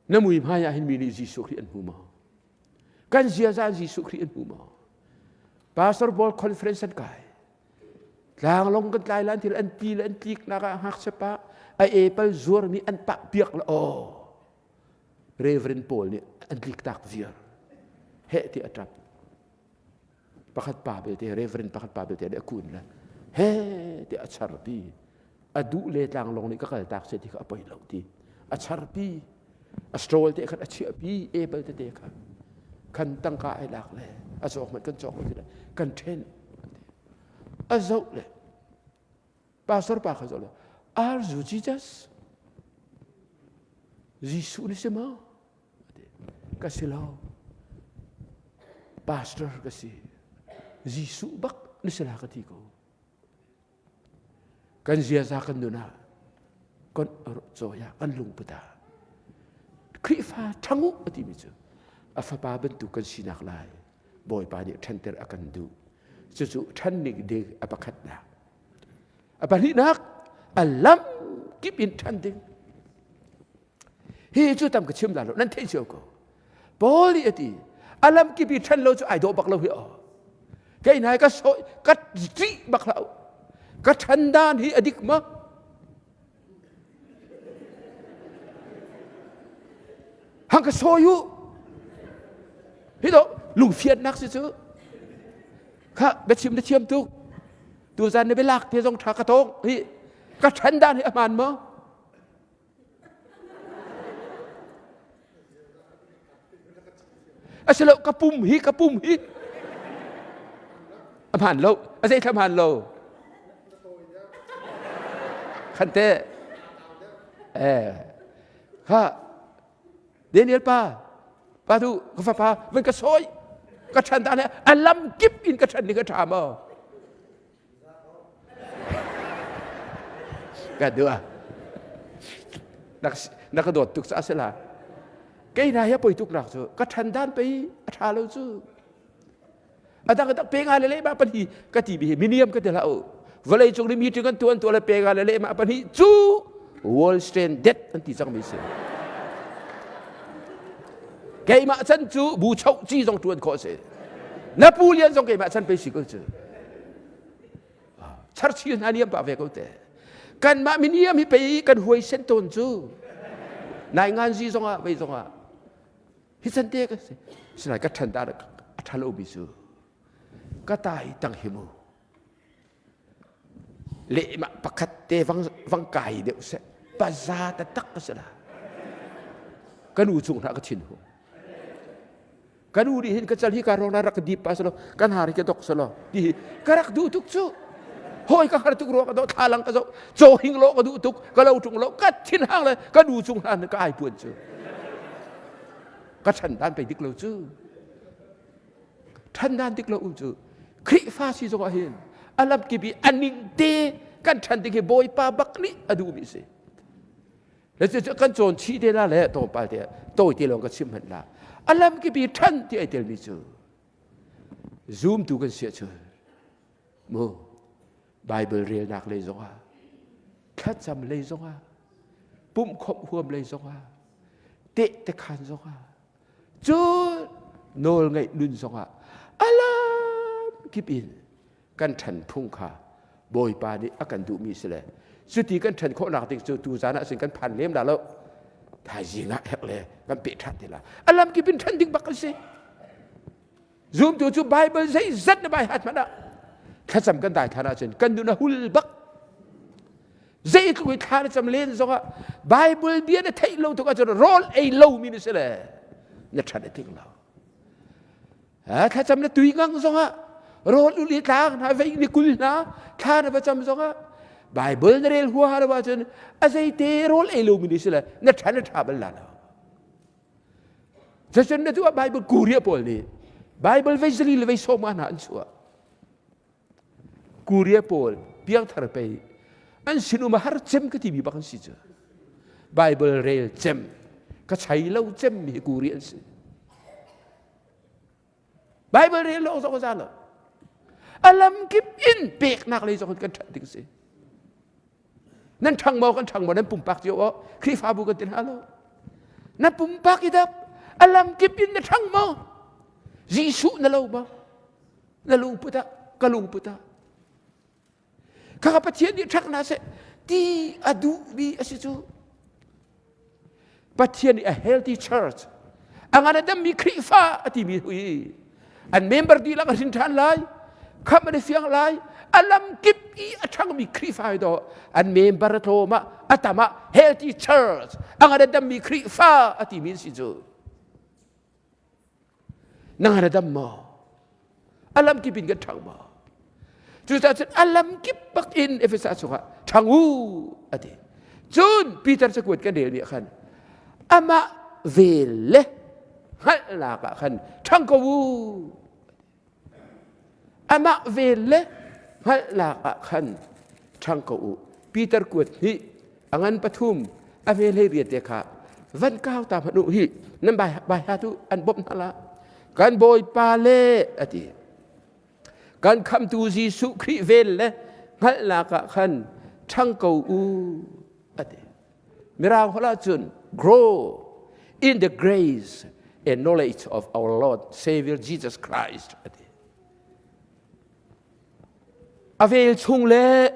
na mui hmai ah hin mi nih Jesuh Khrih an hmu maw kan ziaza Jesuh Khrih an hmu maw Pastor Paul conference an kai Tlanglong kan tlai lan thil an ti le an tlik nak ah ngakchia pa a apple zuarmi an pah piak la aw Reverend Paul nih an tlik tak viar heh ti a ṭap pakhat pa belte Reverend pakhat pa belte nih a kun le he ti a charpi a duh le tlanglong nih ka kal tak se ti kha a poi lo ti a charpi a stroll te khan a chiahpi apple tete kha khan tangka ai lak le a cawk man kan cawk ti le kan ṭhen a zoh le pastor pa kha zoh le are you Jesus Jesuh ni si maw ka si lo pastor ka si Jesuh bak ni si la ka ti ko Kan ziaza kan nun ah kan cawi ah kan lungput ah Khrihfa ṭhang u a timi cu a fapa bantuk kan sinak lai Bawipa nih ṭhanter a kan duh. Cucu ṭhanning ding a pakhatnak. A pahnihnak a lam kip in ṭhan ding. Hi cu tam ka chim la lo nan theih cio ko. Paul nih a ti a lam kip i ṭhen lo cu ai dawh bak lo hi aw. Kei nai ka sawi ka ṭih bak hlah ka ṭhan dan hi a dik ma? Hang ka sawi u. Hi do lungfiannak si cu. Kha biachim na thiam tuk. Tuzan na bialak te zong ṭha ka tawng. Hi ka ṭhan dan hi a hmaan maw? Asilo ka pum hi ka pum hi a hmaan lo a zei thla hmaan lo khan te eh ha Daniel pa pa tu ka fapa van ka sawi ka ṭhan ta le a lam kip in ka ṭhan ni ka ṭha maw ka dua na ka dawt tuk ca a si la kei hna hi a poi tuk nak cu ka ṭhan dan pei a ṭha lo cu a dang dang pe nga le leh ma pahnih ka ti bi hi miniam ka ti hlah u vawlei cung ni meeting kan tuan tuah le pe nga le leh ma pahnih cu world standard an ti cang mi si keimah chan cu bu choh ci zong tuan khawh si na pu lian zong keimah chan pe si ko cu charchil hna niam pah ve ko te kanmah miniam hi pei kan huaisen tawn cu nai ngan zi zongah vei zongah hi chan te ka si sinai ka ṭhan dar a ṭha lo mi cu ka ta hi tang hi mu lehmah pakhat te vang vang kai deuh seh paza taktak ka si la ka nu cung hna ka thin hu ka nu nih hin ka cal hi ka rong rak dip pa selo kan har hi ka dok selo ti hi ka rak duh tuk cu hoi ka har tuk ruang ka do thlalang ka zo cho hing lo ka duh tuk ka lo tung lo ka thin hang le ka nu cung hna ka ai puan cu ka chan dan pe dik lo cu ṭhan dan dik lo um cu Khrihfa si zong ah hin a lamkip i a ning te kan ṭhan ding hi Bawipa bak nih a duhmi si. Le cu kan cawn chih te la le tlawmpal te tawi te lawng ka chim hmanh la. A lamkip i ṭhan ti ai telmi cu zumtu kan si ahcun mu Bible relnak lei zongah thlacam lei zongah pumhkhawmh huam lei zongah tehte khan zongah Cu nawlngaih nun zongah a lam kip in kan ṭhan phung kha Bawipa nih a kan duhmi si le cuti kan ṭhan khawhnak ding cu tuzan ah sin kan phan lem la lo thaizing ah herh le kan peh ṭhan te la a lam kip in ṭhan ding bak an si Zumtu cu Bible zeizat na bai hat hmanh ah thlacam kan dai than ahcun kan nun a hul bak. Zeitluk i thla na cam len zongah Bible bia na theih lo tuk ahcun rawl ei lomi na si le na ṭhan a ting lo. Thlacam na tui ngang zongah rawl ul i tlang hna vei ni kul hna thla na va cam zongah Bible na rel huaha lo ahcun a zeite rawl ei lomi na si le na ṭhan a ṭha bal la lo. Cucun na tuah Bible Korea pawl nih Bible vei zali le vei sawma hna an chuah. Korea pawl piangthar pei an sinum a har cem ka timi bak an si cu. Bible rel cem ka chai lo cem mi hi Korea an si. Bible rel lawng zong a za lo. A lam kip in peknak lei zong kan ṭhat ding si. Nan ṭhang maw kan ṭhang maw nan pumpak cio aw Khrihfabu kan ti hna lo. Na pumpak i dap a lam kip in na ṭhang maw? Jesuh na lo maw? Na lungput ah ka lungput ah. Khaka Pathian nih ṭhak hna seh ti a duhmi a si cu. Pathian nih a healthy church a ngan a dammi Khrihfa a timi hui an member dihlak a hrin ṭhan lai khamh an i fiang lai a lam kip i a ṭhangmi Khrihfa hi dawh an member a tlawm ah a tam ah healthy church a ngan a dammi Khrihfa a timi an si cu Na ngan a dam maw? A lamkip in kan ṭhang maw? Cucaah cun a lamkip bak in Efesa chungah ṭhang u a ti. Cun Peter cakuat kan relmi ah khan amah vel le hngalhnak ah khan ṭhang ko u. Amah vel le hngalhnak ah khan ṭhang ko u. Peter kuat hnih a ngan pathum a ve hlei riat te kha van kau ta hmanh u hi nan bai bai ha tu an bawmh hna la kan bawipa le a ti kan khamtu Jesuh Khrih vel le hngalhnak ah khan ṭhang ko u a ti mirang holh ahcun grow in the grace and knowledge of our Lord Savior Jesus Christ a ti A vel chung le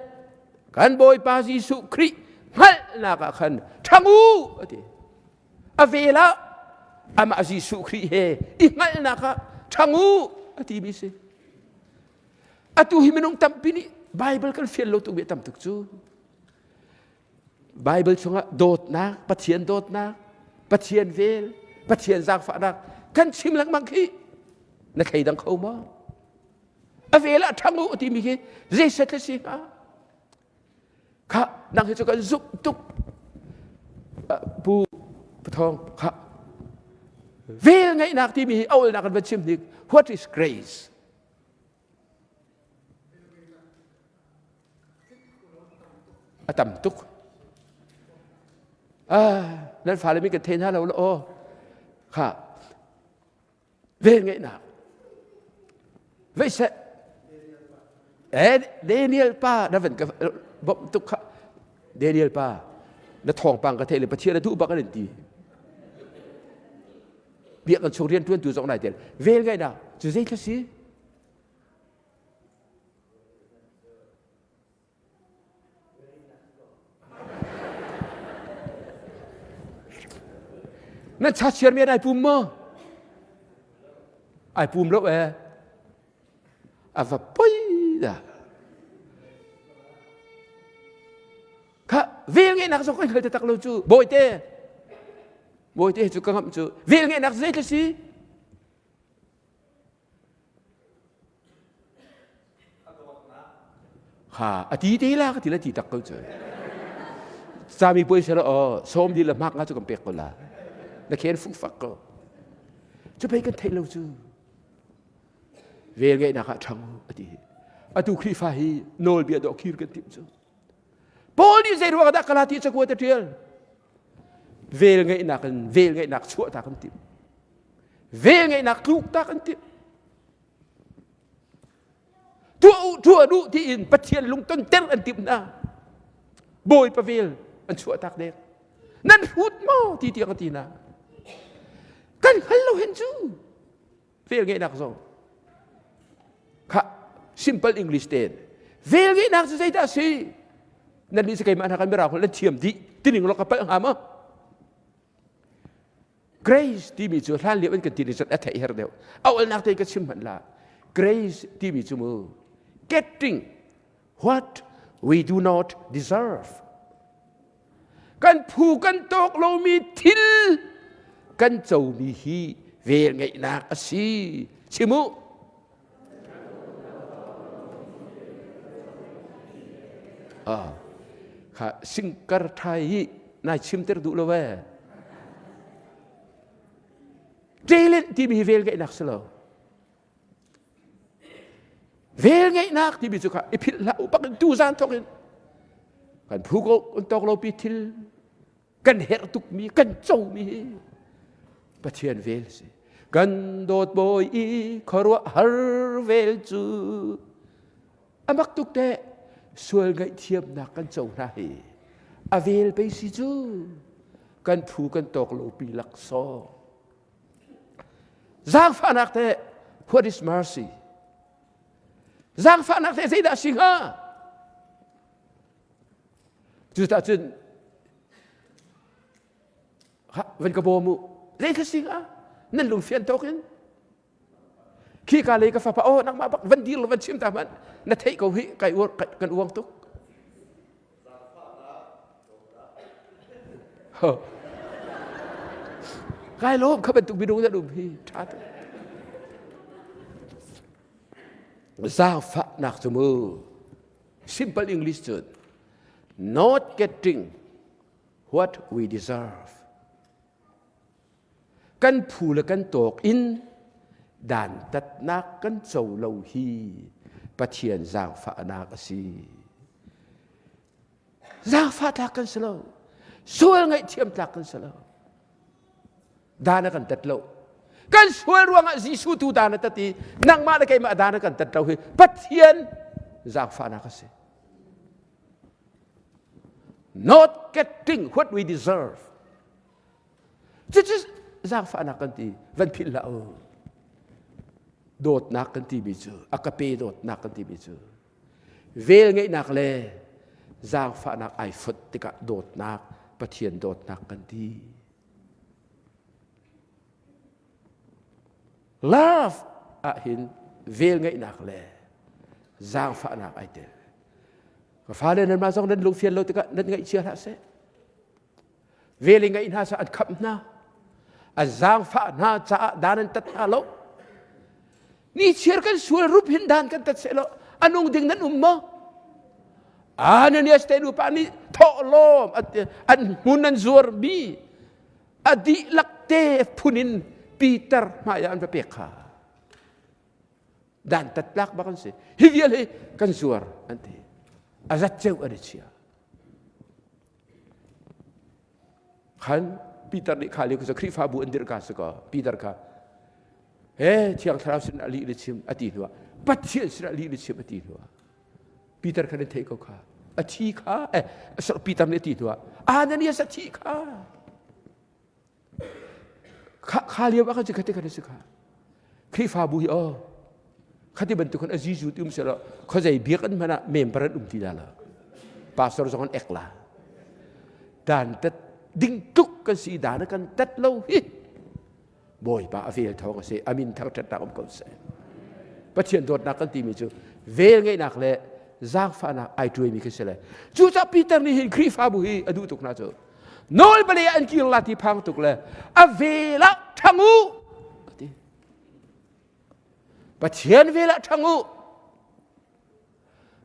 kan Bawipa Jesuh Khrih hngalhnak ah khan ṭhang u a ti. A vel ah amah Jesuh Khrih he i hngalhnak ah ṭhang u a timi si. Atu hi minung tampi nih Bible kan fian lo tukmi a tam tuk cu. Bible chungah dawtnak, Pathian dawtnak, Pathian vel, Pathian zaangfahnak kan chim lengmang khi na thleidang kho maw? A vel ah ṭhang u timi khi zeiset le si hnga? Kha nang hi cu kan zumh tuk. Pu Pathawng kha. Vel ngeihnak timi hi aulnak kan van chim hnik what is grace? A tam tuk. Ah, nan fale mi kan thei hna lo la aw. Kha vel ngeihnak. Vei seh. Eh, Daniel pa na van ka bawmh tuk kha. Daniel pa na thawngpang ka theih le Pathian a duh bak an ti. Biak kan chung rian tuan tu zong nai tel. Vel ngeihnak cu zei thla si? Nan cha chiar mi ai pum maw? Ai pum lo eh. A va poi dah. Kha vel ngeihnak zong kan hngal taktak lo cu. Bawite. Bawite cu ka ngamh cu. Vel ngeihnak zei thla si? Ha a ti te la ka ti la ti tak ko cu. Cami puai sela o som di la hmak nga cu kan pek ko la. Na khen fuk fak ko. Cu pei kan theih lo cu. Vel ngeihnak ah ṭhang a ti. Atu Khrihfa hi nawlbia dawh khir kan timh cu. Paul nih zei ruang dah Galati cakuat a ṭial? Vel ngeihnak in vel ngeihnak chuah ta kan timh. Vel ngeihnak tluk ta kan timh. Tuah u tuah duh tiin Pathian lungton ter an timh hna. Bawipa vel an chuah tak dek. Nan hrut maw ti tiang a ti hna. Kan hngal lo hen cu. Vel ngeihnak zong kha simple English tein vel ngeihnak cu zeidah a si nan nih cu keimah hna kan mirang holh nan thiam dih tining lawng ka palh hnga maw grace timi cu hlan lio in kan ti rizat a theih her deuh a olnak tein ka chim hmanh la grace timi cu mu getting what we do not deserve Kan phu kan tawk lomi thil kan comi hi velngeihnak a si. Chim u. Ah, kha singkar thai hi nai chimter duh lo ve. Talent timi hi velngeihnak si lo. Vel ngeihnak timi cu kha i philh hlah u bak in tu zan thawk in kan phu ko kan tawk lo pi thil kan herh tukmi kan comi hi Pathian vel si kan dawt bawi i khuaruah har vel cu amak tuk te sual ngaihthiamnak kan co hna hi a vel pei si cu kan phu kan tawk lo pi laksawng Zaangfahnak teh what is mercy? Zaangfahnak teh zeidah a si hnga? Cucaah cun van ka bawm u. Zei kha si hnga? Nan lung fian tawk in khi ka lei ka fapa oh nangmah bak van dir lo van chim ta hmanh na theih ko hi kai uar kan uang tuk Kai lawm kha bantuk minung nan um hi ṭha tuk. Zaangfahnak cu mu simple English cun not getting what we deserve. Kan phu le kan tawk in dantatnak kan co lo hi Pathian zaangfahnak a si. Zaangfah tlak kan si lo. Sual ngaihthiam tlak kan si lo. Dan a kan tat lo. Kan sual ruangah Jesuh tu dan a tat i nangmah le keimah dan a kan tat lo hi Pathian zaangfahnak a si. Not getting what we deserve. Cucu zaangfahnak kan ti van philh hlah u. Dawtnak kan timi cu a ka pe dawtnak kan timi cu vel ngeihnak le zaangfahnak ai fonh tikah dawtnak Pathian dawtnak kan ti. Love ah hin vel ngeihnak le zaangfahnak ai tel. Ka fale nan mah zong nan lungfian lo tikah nan ngaihchia hlah seh. Vel i ngaih hna sa an khamh hna. An zaangfah hna caah dan an tat hna lo. Ni chiar kan sual rup hin dan kan tat seh lo. A nung ding nan um maw? Ananias te nupa nih thawhlawm an hmun an zuarmi a dihlak te phun in Peter hmai ah an va pek kha. Dantat tlak bak an si. Hi vial hi kan zuar an ti. A zat ceu an i chia. Khan Peter nih kha lio cu Khrihfabu an dirh ka si kaw Peter kha he Thiang Thlarau sin ah lih le chim a ti hnuah Pathian sin ah lih le chim a ti hnuah Peter kha nan theih ko kha a thi kha eh Peter nih a ti hnuah Ananias a thi kha Kha, kha lio ah khan cu khati khan a si kha. Khrihfabu hi aw khati bantuk khan a Jesuh ti um selaw khuazei biakinn hmanh ah member an um ti la lo. Pastor zong an ek la. Dan tat ding tuk kan si dan kan tat lo hi. Bawipa a vel thawng a si. Amin thangṭhatnak um ko seh. Pathian dawtnak kan timi cu vel ngeihnak le zaangfahnak ai tuaimi khi si le. Cucaah Peter nih hin Khrihfabu hi a duh tuk hna cu. Nawlbale ah an kir la ti phang tuk le a vel ah ṭhang u ti. Pathian vel ah ṭhang u.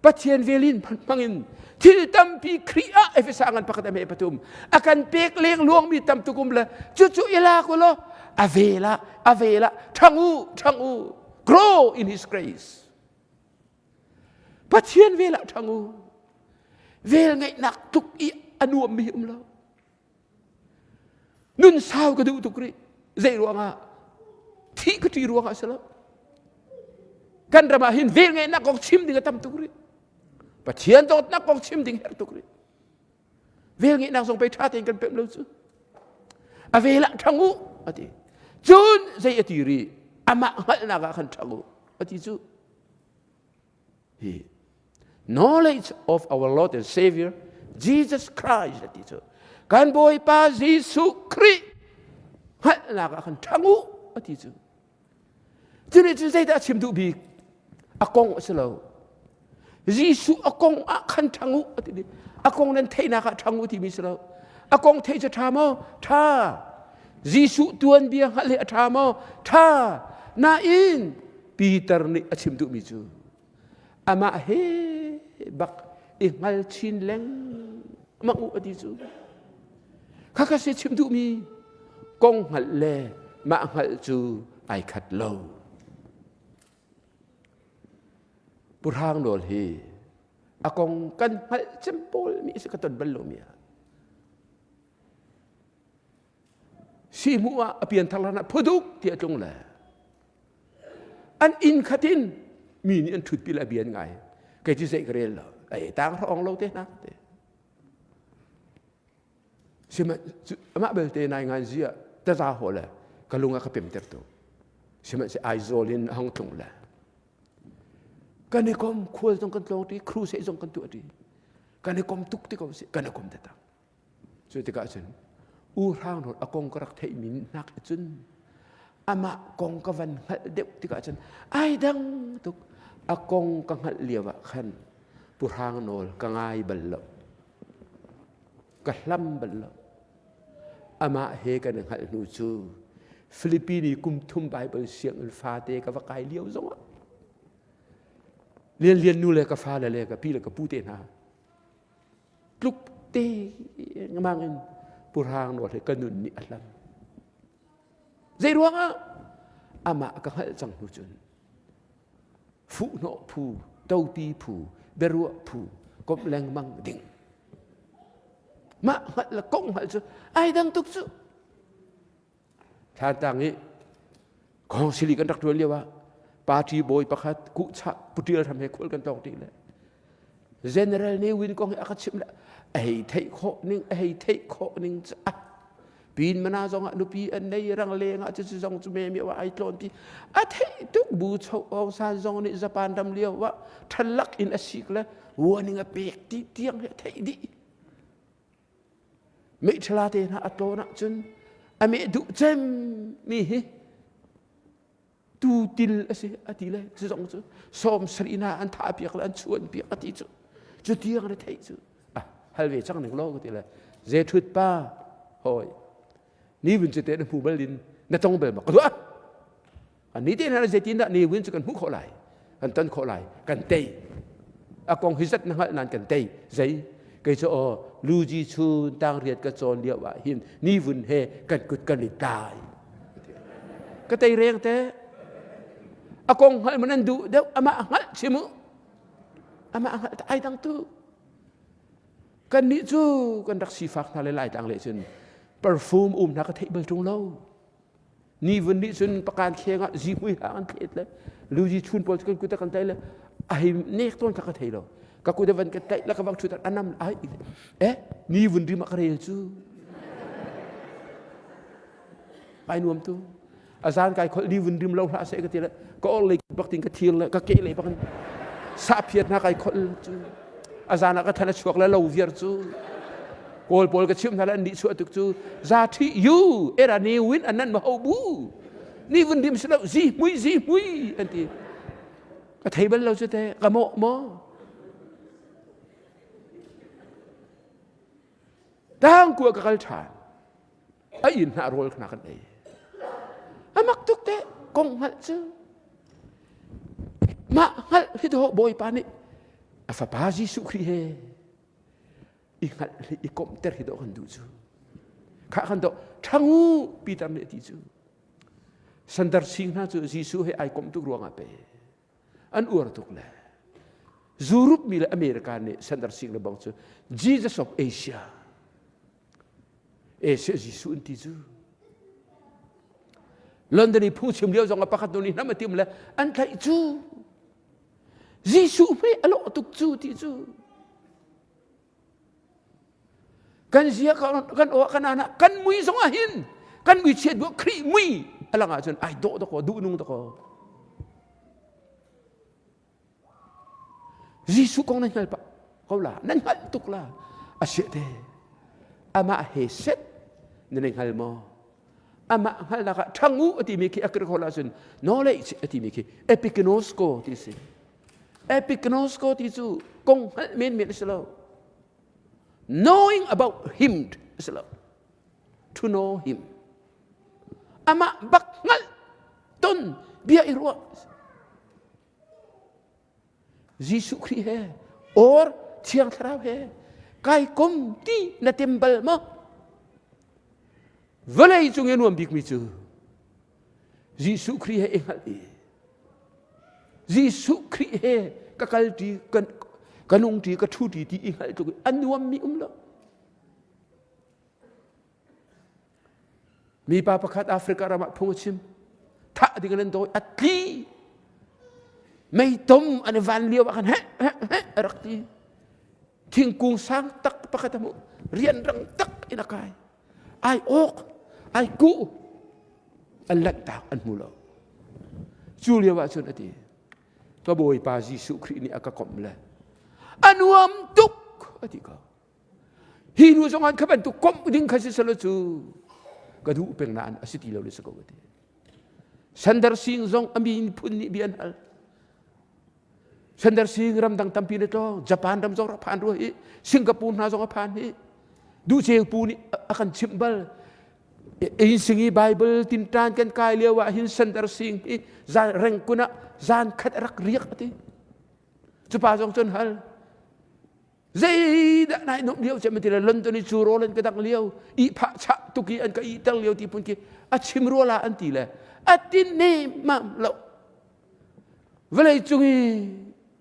Pathian vel in hmangin thil tampi Khrih ah Efesa ngan pakhat ame pathum a kan pek leng luangmi tam tuk um le cucu i lak u law a vel ah a vel ah ṭhang u ṭhang u grow in his grace Pathian vel ah ṭhang u. Vel ngeihnak tluk i a nuammi um lo. Nun sau ka duh tuk rih. Zei ruangah? Thih ka ṭih ruangah si lo. Kan ram ah hin vel ngeihnak kong chim ding a tam tuk rih. Pathian dawtnak kong chim ding herh tuk rih. Vel ngeihnak zong pei ṭha tein kan pemh lo cu. A vel ah ṭhang u a ti. Cun zei a ti rih? Amah hngalhnak ah khan ṭhang u a ti cu. Hi knowledge of our Lord and Savior Jesus Christ a ti cu. Kan Bawipa Jesuh Khrih hngalhnak ah khan ṭhang u a ti cu. Cu nih cun zeidah a chim duh bik? A kong a si lo. Jesuh a kong ah khan ṭhang u a ti. A kong nan theihnak ah ṭhang u timi si lo. A kong theih cu ṭha maw? Ṭha. Jesuh tuanbia hngalh hi a ṭha maw? Ṭha. Nain Peter nih a chim duhmi cu amah he bak i hngal chin lengmang u a ti cu. Khakha si chim duhmi kong hngalh le mah hngalh cu ai khat lo. Pu Hrang Nawl hi a kong kan hngalh cem pawl mi si ka ton bal lomi ah sihmuh ah a pianthar hlan ah phuduk ti a tlung le An inn khat in mi nih an ṭhutpi le a bia an ngai. Kei cu zei ka rel lo. Ei tang hrawng lo te hna te. Sihmanh amah belte nai ngan zia taza haw le ka lung a ka pemter tu. Sihmanhsehlaw Aizawl in a hong tlung le kan i kom khual zong kan tlawng ṭi crusade zong kan tuah ṭi kan i kom tuk ti ko si kan i kom taktak Cu tikah cun U Hrang Nawl a kong ka rak theihmi hnak cun amah kong ka van hngalh deuh tikah cun ai dang tuk a kong ka hngalh lio ah khan Pu Hrang Nawl ka ngai bal lo ka hlam bal lo amah he kan i hngalh hnu cu Philippine i kum thum Bible sianginn fate ka va kai lio zongah Lian Lian nu le ka fale le ka pi le ka pu te hna tluk te ngamang in purhang nawl he ka nun nih a hlam zei ruangah amah ka hngalh cang hnu cun fuhhnawh phu topi phu biaruah phu komh lengmang ding mah hngalh le kong hngalh cu ai dang tuk cu Thlantlang i Kawngsili kan rak ṭuan lio ah party bawi pakhat kuhchah putial hram he khual kan tong ṭi le General Ne Win kong hi a ka chimh le a hei theih khawh ning a hei theih khawh ning cu ah pin mana zong ah nupi an nei rang leng ah cucu zong cu me mi wa ai tlawn pi a theih tuk bu cho Aung San zong nih Japan ram lio ah ṭhalak in a sik le warning a pek ti tiang he theih dih Mehṭhala te hna a tlawn ahcun a meh duh cemmi hi tutil a si a ti le cu zong cu sawm sarih hna an thah piak le an chuan piak a ti cu cu tiang na theih cu ah hal ve cang ning law ka ti le zeṭhut pa hawi ni vun cu te na hmu bal in na tong bal ma ka duah Ni te hna zeitindah Ne Win cu kan hmuh khawh lai kan ton khawh lai kan tei a kong hi zat na hngalh nan kan tei zei kei cu aw luji chun tang riat ka cawn lio ah hin ni vun he kan kut kan i tlai. Ka tei reng te. A kong hngalh man an duh deuh amah hngalh chim u. Amah hngalh ai dang tu. Kannih cu kan rak sifak hna le Laitlang le cun perfume um hna ka theih bal ṭung lo. Ni vun nih cun pakan kheng ah zihmui hang an thlet le luzi chun pawl kan kut kan tlaih le a hei nek tawn kha ka thei lo. Ka kut van ka tlaih la ka vang ṭhut anam ai eh ni vun rim ah ka rel cu. Ai nuam tu. A zan kai kholh ni vun rim lo hlah seh ka ti le ka or lei bak tin ka thir le ka ke lei bak in sahphiat hna kai kholh cu. A zan ah ka than a chuak le lo viar cu. Kawl pawl ka chimh hna le an nih chuah tuk cu za thi yu era ne win an nan ma ho bu ni vun rim si lo zi mui zi mui an ti ka thei bal lo cu te ka mawh maw tang kua ka kal ṭhan a inn hna rawl khna kan ei a mak tuk te kong hngalh cu mah hngalh hi do bawipa nih a fapa Jesuh Khrih he i hngalh hi i komhter hi dawh kan duh cu khah kan dawh ṭhangu Peter nih a ti cu Sandar Singh hna cu Jesuh he ai komh tuk ruangah pe an uar tuk le Europe mi le America nih Sandar Singh le bang cu Jesus of Asia Asia Jesuh an ti cu London i phungchim lio zong ah pakhat nu nih hnam a tim le an tlaih cu Jesuh hme a lawh tuk cu ti cu kan zia kan aw kan ana kan mui zong ah hin kan mui chiat bu Khrih mui a lang ahcun ai dawh dakaw duh nung dakaw Jesuh kong nan hngal pah ko la nan hngalh tuk la a siah te amah he set nan hngal maw amah hngalhnak ah ṭhang u a timi khi a Greek holh ahcun knowledge a timi khi epignosko ti a si epignosko ti cu kong hngalh menmen a si lo knowing about him a si lo to know him amah bak hngalh ton bia i ruah Jesuh Khrih he or Thiang Thlarau he kai kom ti na tem bal maw? Vawlei cung i nuam bikmi cu Jesuh Khrih he i hngalh i Jesuh Khrih he ka kal ṭi kan ka nung ṭi ka ṭhu ṭi ti i hngalh tluk a nuammi um lo. Mipa pakhat Africa ram ah phung a chim. Thah ding in an dawi. A tli. Meitom an i van lio ah khan heh heh heh a rak ti. Thingkung sang tak pakhat a hmuh. Rianrang tak in a kai. Ai awk, ai kuh. An lanhtak an hmu lo. Cu lio ah cun a ti. Ka Bawipa Jesuh Khrih nih a ka komh le a nuam tuk a ti ko. Hi hnu zong ah kha bantuk komh ding kha si selaw cu ka duh peng nain a si ti lo le si ko ka ti. Sandar Singh zong a miphun nih bia an hal. Sandar Singh ramdang tampi na tlawng, Japan ram zong rak phan rua hi, Singapore hna zong a phan hi. Duhceu pu nih a kan chimh bal. Inn sing i Bible tinṭan kan kai lio ah hin Sandar Singh hi zan rengkun ah zan khat a rak riak a ti. Cu pa zong cun hal. Zeidah nai nuamh lio cem ti le London i cu rawl an ka dang lio ihphah chah tuk i an ka ihter lio ti phun khi a chim rua la an ti le a ti nemmam lo vawlei cung i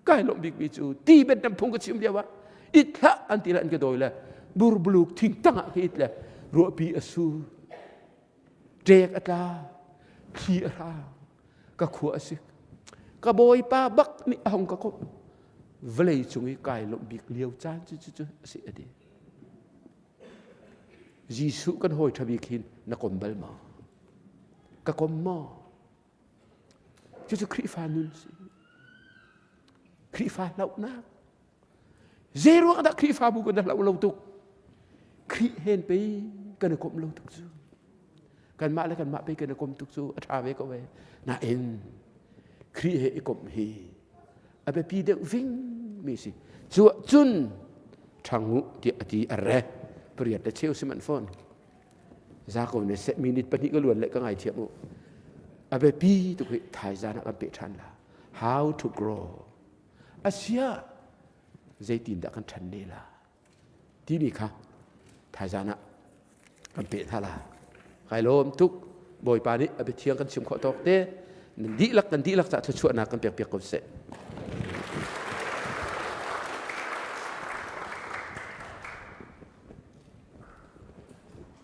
kai lawmh bikmi cu ti bet phung ka chim lio ah it hlah an ti le an ka dawi le burbluk thing tang ah ka it le ruahpi a sur ṭek a tla thli a hrang ka khua a sik ka bawipa bak nih a hong ka komh vawlei cung i kai lawmh bik lio caan cu cu a si a ti Jesuh kan hawi ṭha bik hin na kom bal maw ka kom maw cucu Khrihfa nun si Khrihfa hlauhnak Zei ruang dah Khrihfabu kan hloh lo tuk? Khrih hen pei kan i komh lo tuk cu. Kanmah le kanmah pei kan i kom tuk cu a ṭha ve ko ve. Nain Khrih he i komh hi a biapi deuh ving mi si. Cu cun ṭhang u tiah a ti a re. Pariat le cheu si manh fawn. Za ko ne seh minute pahnih ka luan le ka ngaithiam u. A biapi tuk hi thaizan ah kan peh ṭhan la. How to grow. Asiah zeitindah kan ṭhan ne la timi kha thaizan ah kan peh hna la. Kai lawm tuk. Bawipa nih a biathiang kan chim khawh tawk te nan dihlak kan dihlak ca thluachuahnak kan pek piak ko seh.